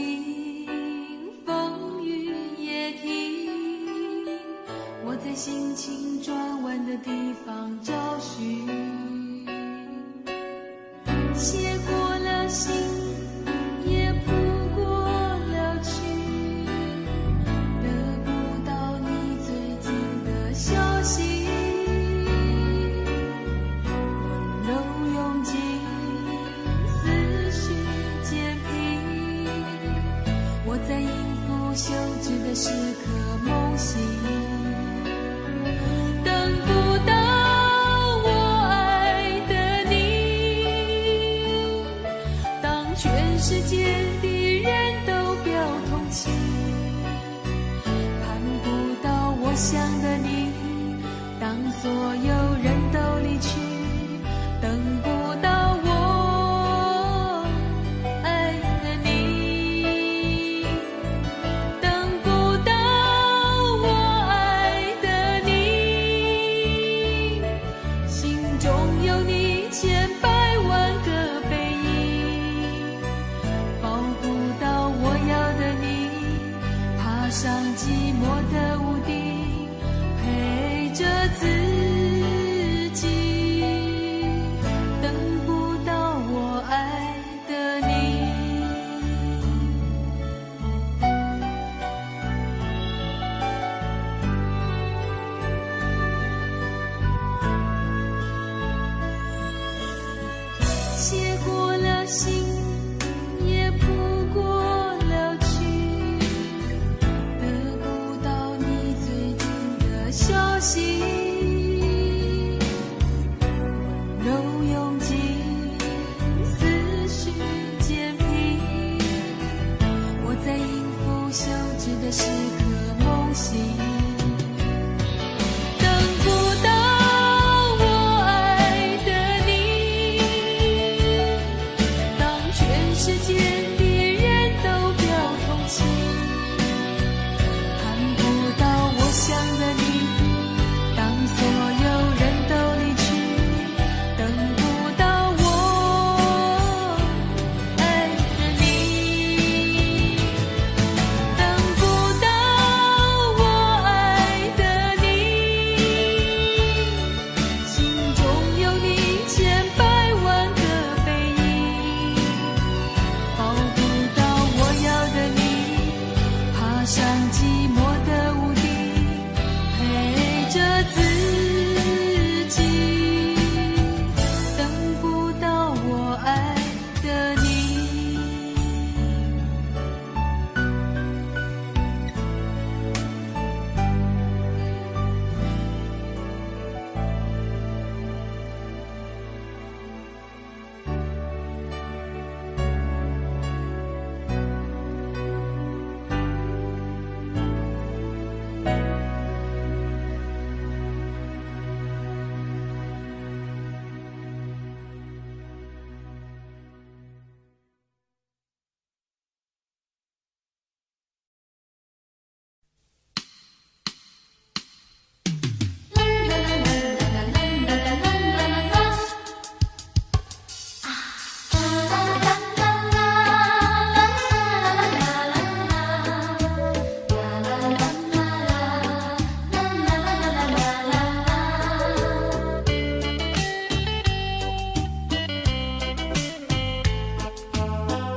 風雨也停，我在心情轉彎的地方找尋，寫過了信，也譜過了曲，得不醒，等不到我愛的你。當全世界的人都表同情，盼不到我想的你。當所有人都離去，等不到我愛的你，等不到我愛的你，心中有你千百萬個背影，抱不到我要的你，爬上寂寞的屋頂，陪着自己，等不到我愛的你。寫過了信，也譜過了曲，得不到你最近的消息，溫柔用盡，思緒漸平，我在音符休止的時刻夢醒，等不到我愛的你。當全世界的人都表同情，盼不到我想的你。當所有人都離去，等不到我愛的你，等不到我愛的你，心中有你千百萬個背影，抱不到我要的你，爬上寂寞的屋頂，陪着自己，等不到我愛的你。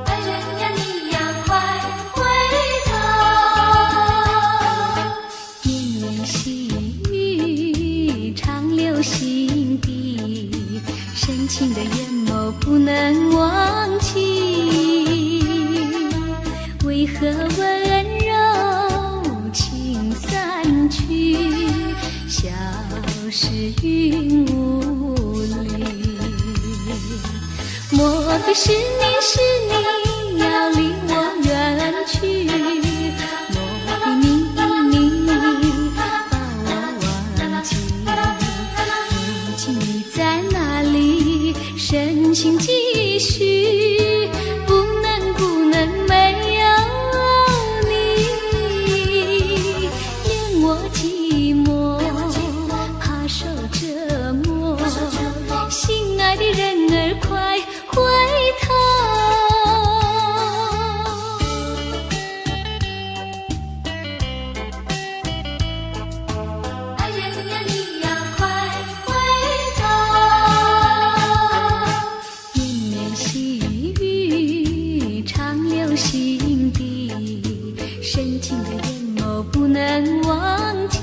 愛人呀，你呀，快回頭！綿綿細雨長留心底，深情的眼眸不能忘記。為何溫柔情散去，消失雲霧裡？莫非是你是你要離我遠去？莫非你你把我忘記？如今你在哪裡？深情繼續，不能不能沒有你，嫌我寂寞，怕受折磨。心愛的人兒，快回頭！愛人呀，你呀，快回頭！綿綿細雨長留心底，深情的眼眸不能忘記。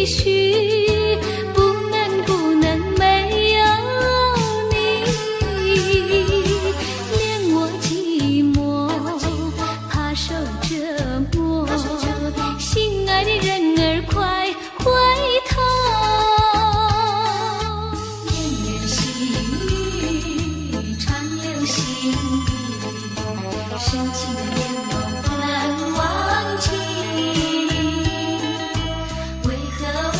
續，不能不能沒有你，憐我寂寞，怕受折磨，心愛的人兒快回頭。绵綿細雨長留心底，深情的眼眸不能忘記。為何問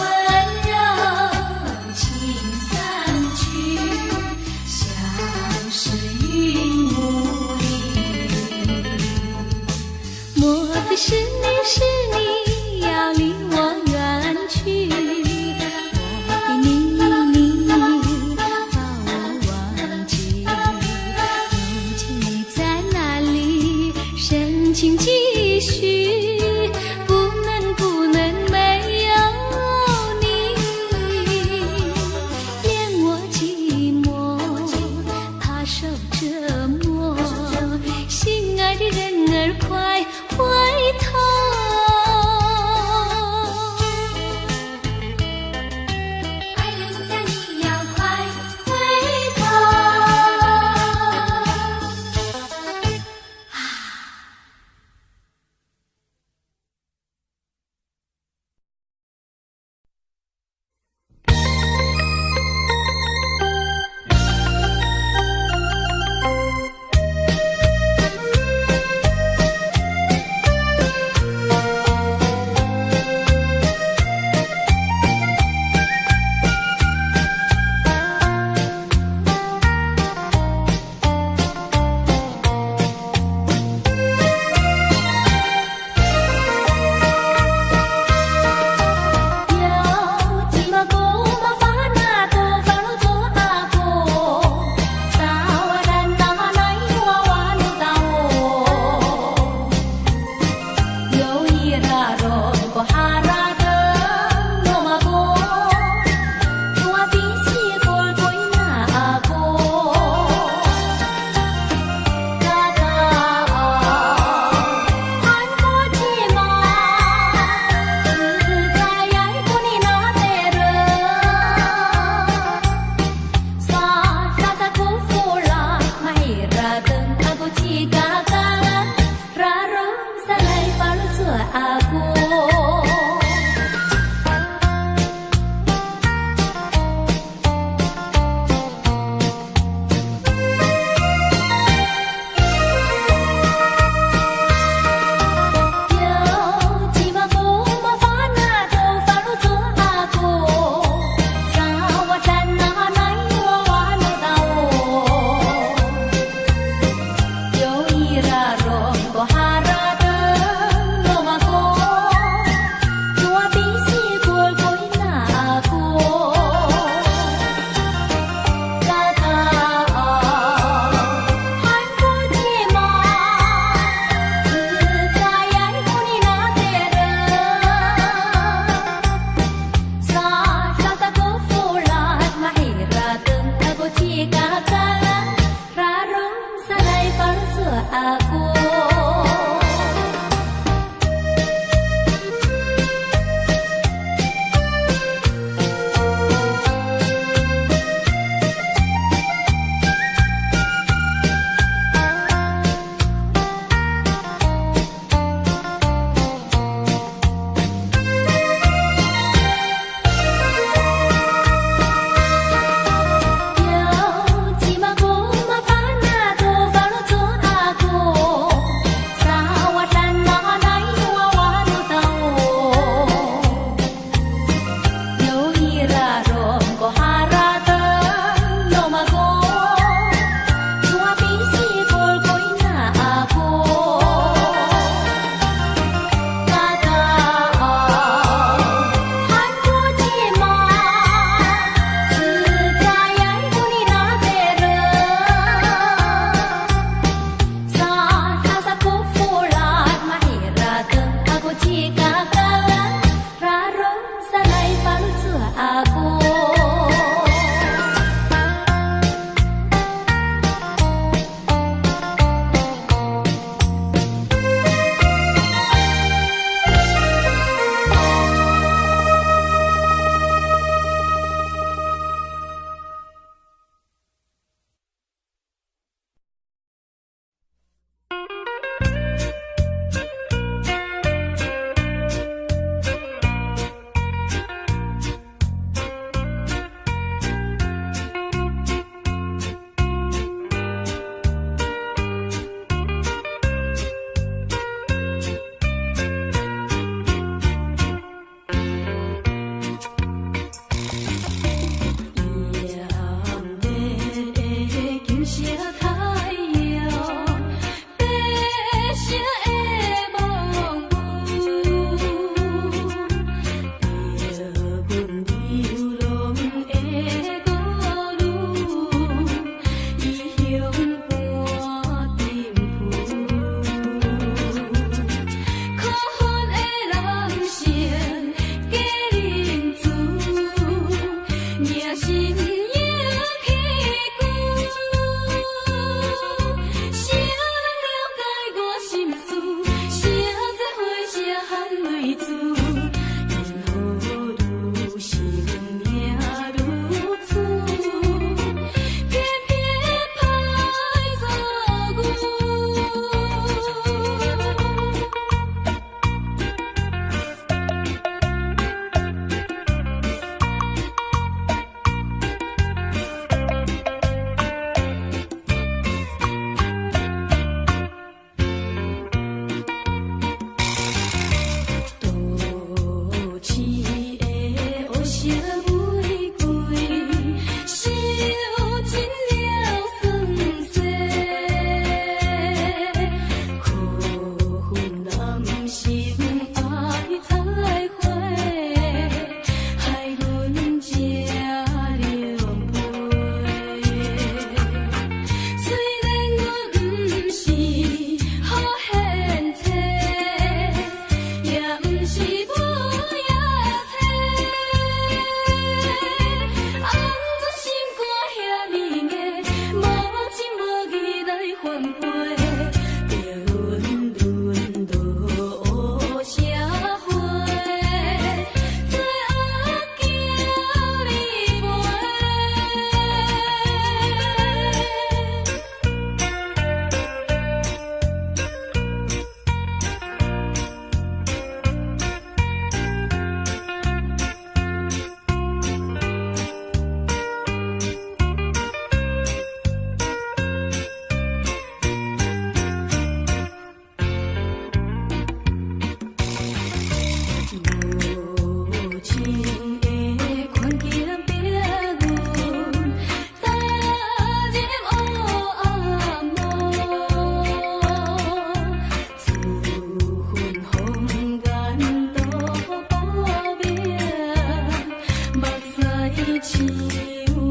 像落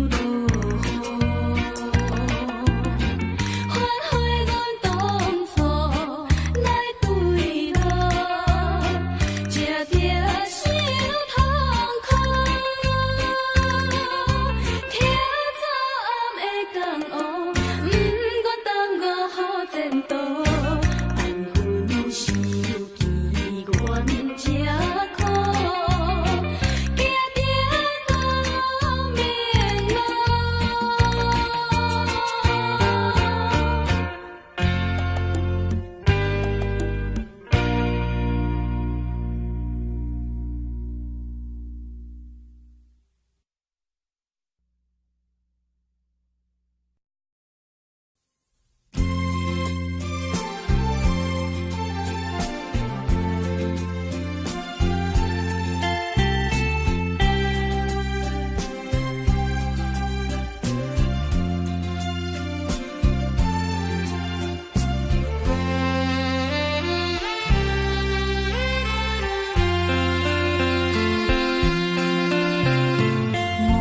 雨。反悔阮當初來對路，這著傷痛苦。聽昨暗的江湖，毋願耽誤好前途。緣分傷機緣這苦，行著光明路。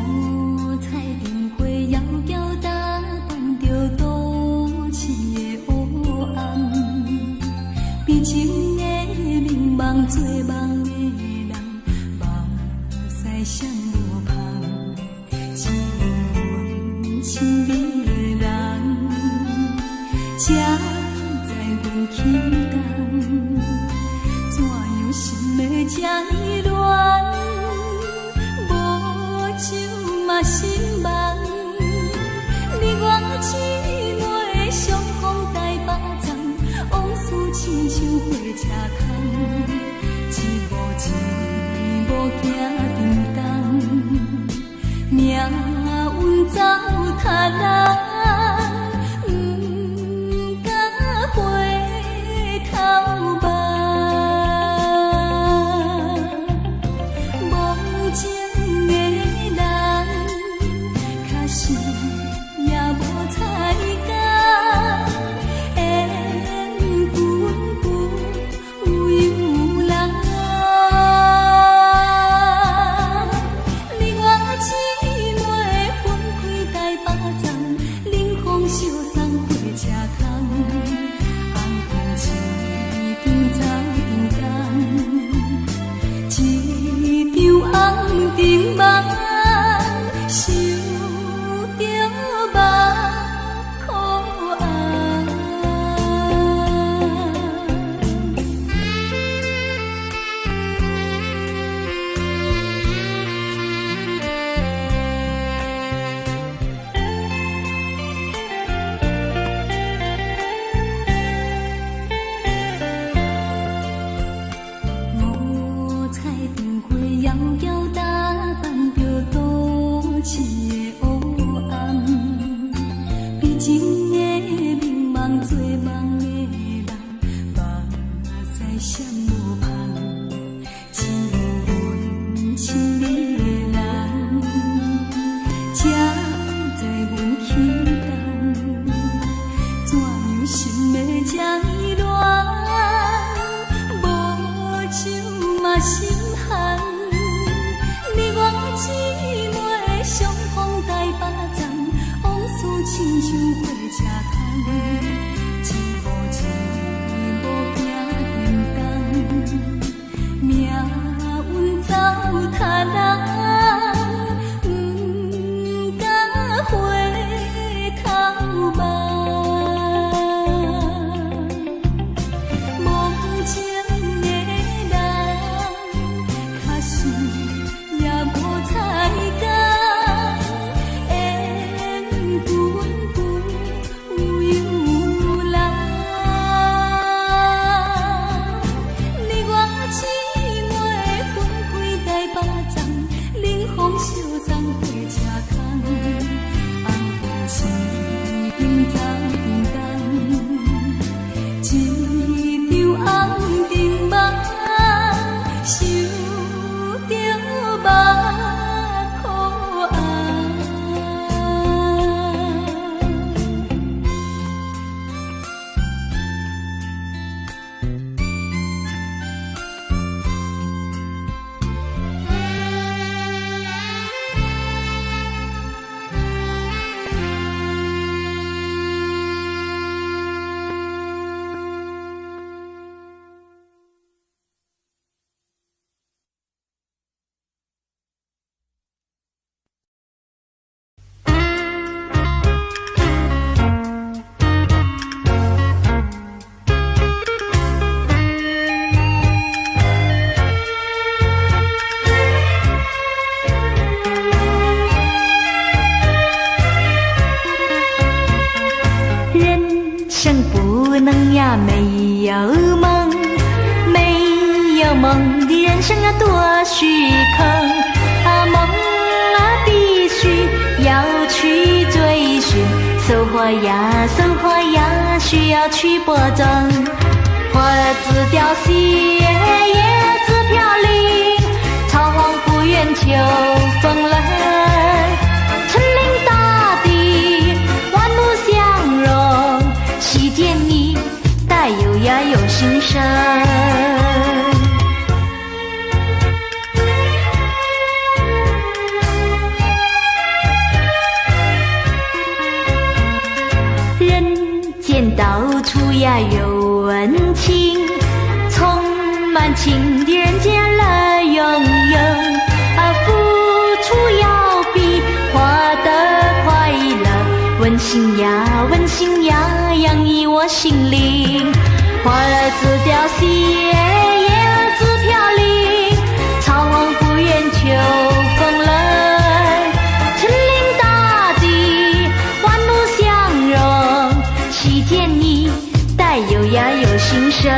五彩燈火遙遙打扮著都市的黑暗，悲情的眠夢做夢的人，目屎閃無芳，只有阮親愛的人，才知阮起動，怎樣心會這呢亂？無酒嘛心茫，你我姊妹相逢台北站，往事親像火車空，一步一步行沉重，命運走他人，毋敢回頭望。無情的人，確實也無彩工，緣分不由人。你我姊妹分開台北站，冷風相送火車窗，紅燈一張走長工，一場紅燈夢，想著目苦紅。五彩燈火遙遙打扮著都市的黑暗，悲情的眠夢做夢的人，目屎閃無芳，只有阮親愛的人，才知阮起動，怎樣心會這呢亂？無酒嘛心寒，你我姊妹相逢台北站，往事親像火車空，一步一步行沉重，命運走他人，毋敢回頭望。無情的人，確實也無彩工，緣分不由人。你我姊妹分開台北站，冷風相送火車窗，紅燈一張走長工，一場紅燈夢，想著目苦紅。能呀沒有夢，沒有夢的人生啊多虛空啊，夢啊必須要去追尋，收穫呀收穫呀需要去播種，花子凋謝葉子飄零，草黃不厭秋風冷。春臨大地，萬物相融，喜見你帶有呀有新生。人間到處呀有溫情，充滿情的人間樂融融，啊，付出要比獲得快樂，溫馨呀溫馨呀洋溢我心靈。花子凋謝葉子飄零，草黃不厭秋風冷。春臨大地，萬物相融，喜見你帶有呀有新生。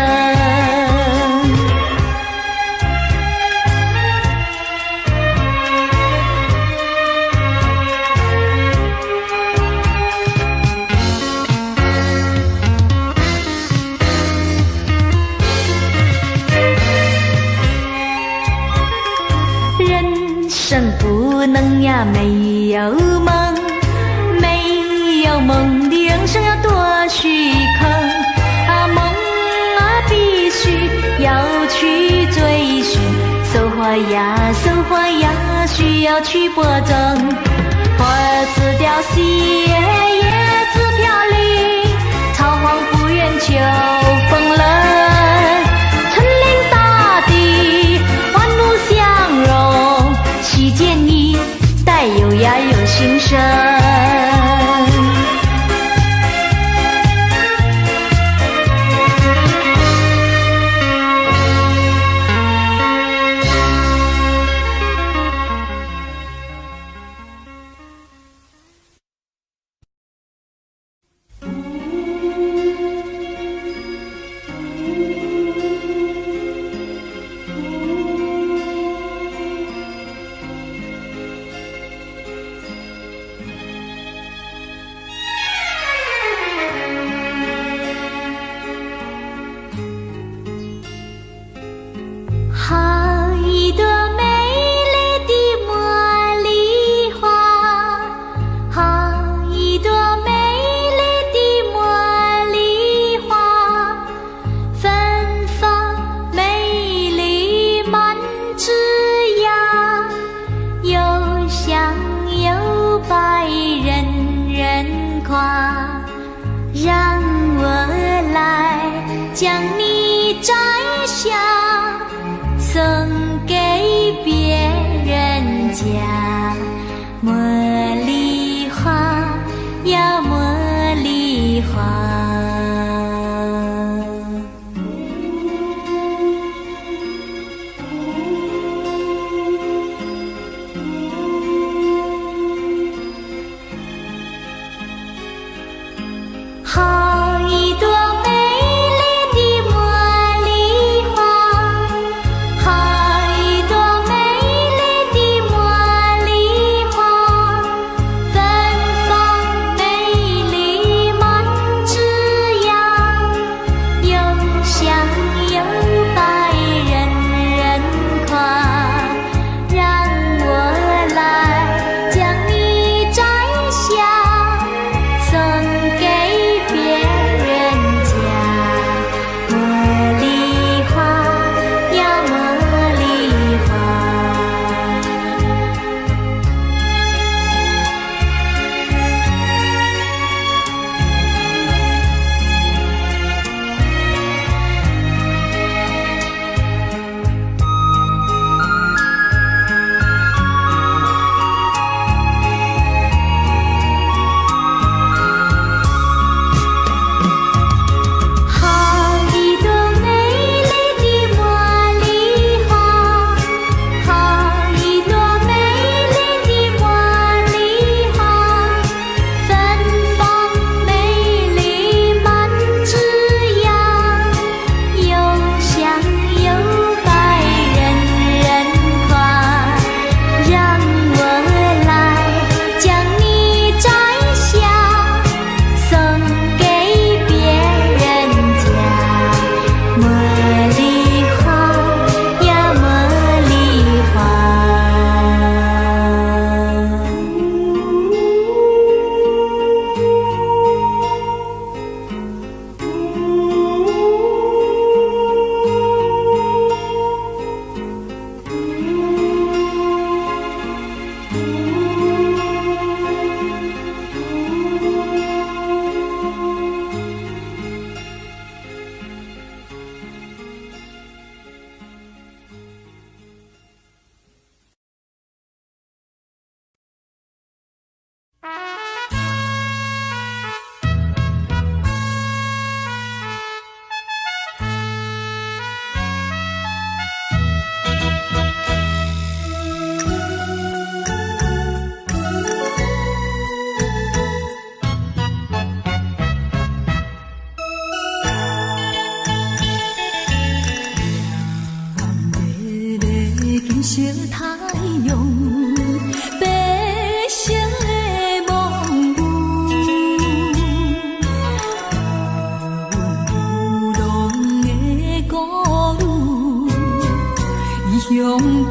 人生不能呀沒有夢，沒有夢的人生要多虛空啊，夢啊必須要去追尋，收穫呀收穫呀需要去播種，花子凋謝葉子飄零，草黃不厭秋風冷。春臨大地，萬物相融，喜見你帶有呀有新生。好一朵美麗的茉莉花，好一朵美麗的茉莉花，芬芳美麗滿枝桠，又香又白人人誇。讓我來將你摘下，送給別人家。茉莉花呀，茉莉花。好一朵美麗的茉莉花，好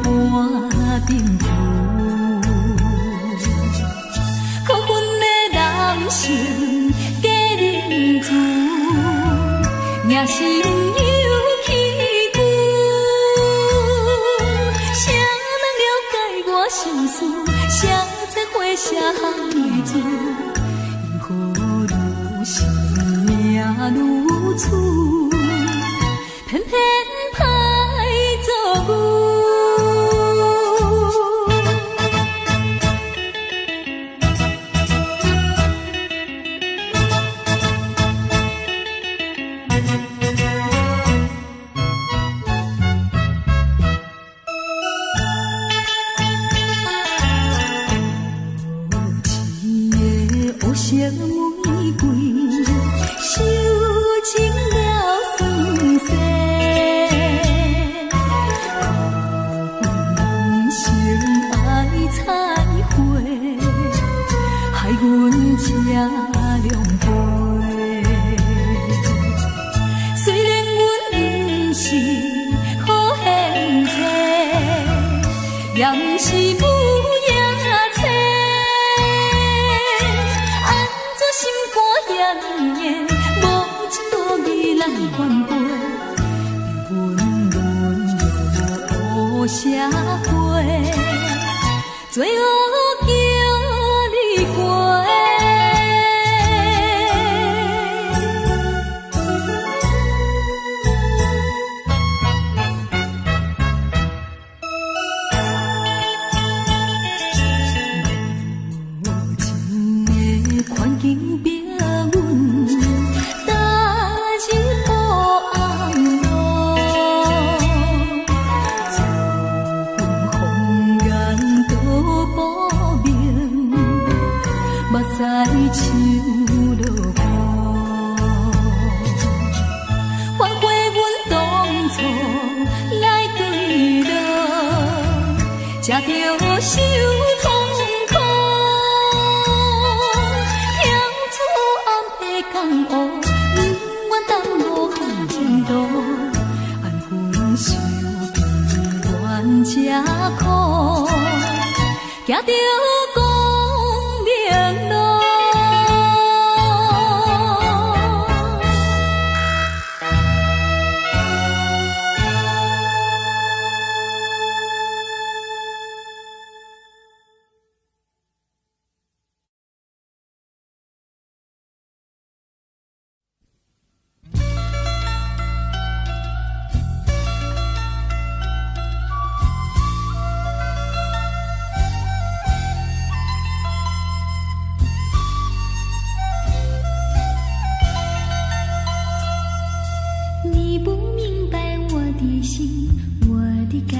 半貧富。可恨的人生假仁慈，赢心有气久。谁人了解我心事？谁知花谢女子？因何如生命如此，偏偏歹做牛。无情的乌色玫瑰，受尽了酸涩。可恨人生爱彩花，害阮这狼狈。虽然阮不是好献祭，也毋是母夜叉。按怎心肝遐呢硬，无情无义来反背，阮沦落乌社会，罪恶叫你过。无情的环境逼阮踏入黑暗路，自阮红颜都薄命，目屎像落雨。反悔阮当初来坠落，才著受痛苦。跳出暗的江湖，不愿耽误好前途，安分守己愿吃苦，行著光明路。你不明白我的心，我的感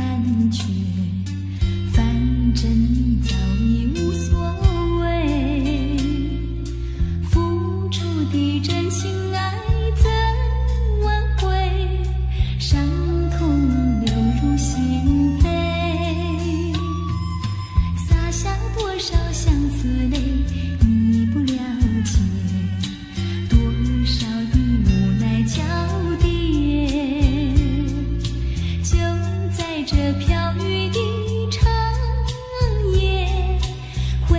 觉，反正你早已無所謂。付出的真情愛怎挽回？傷痛流入心扉，灑下多少相思淚，你不了解，多少的無奈交疊。就在這飄雨的長夜，揮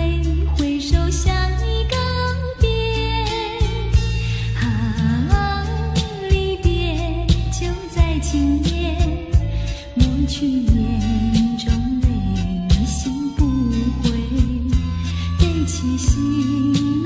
揮手向你告別。啊，離別就在今夜，抹去眼中淚，心不悔，背起行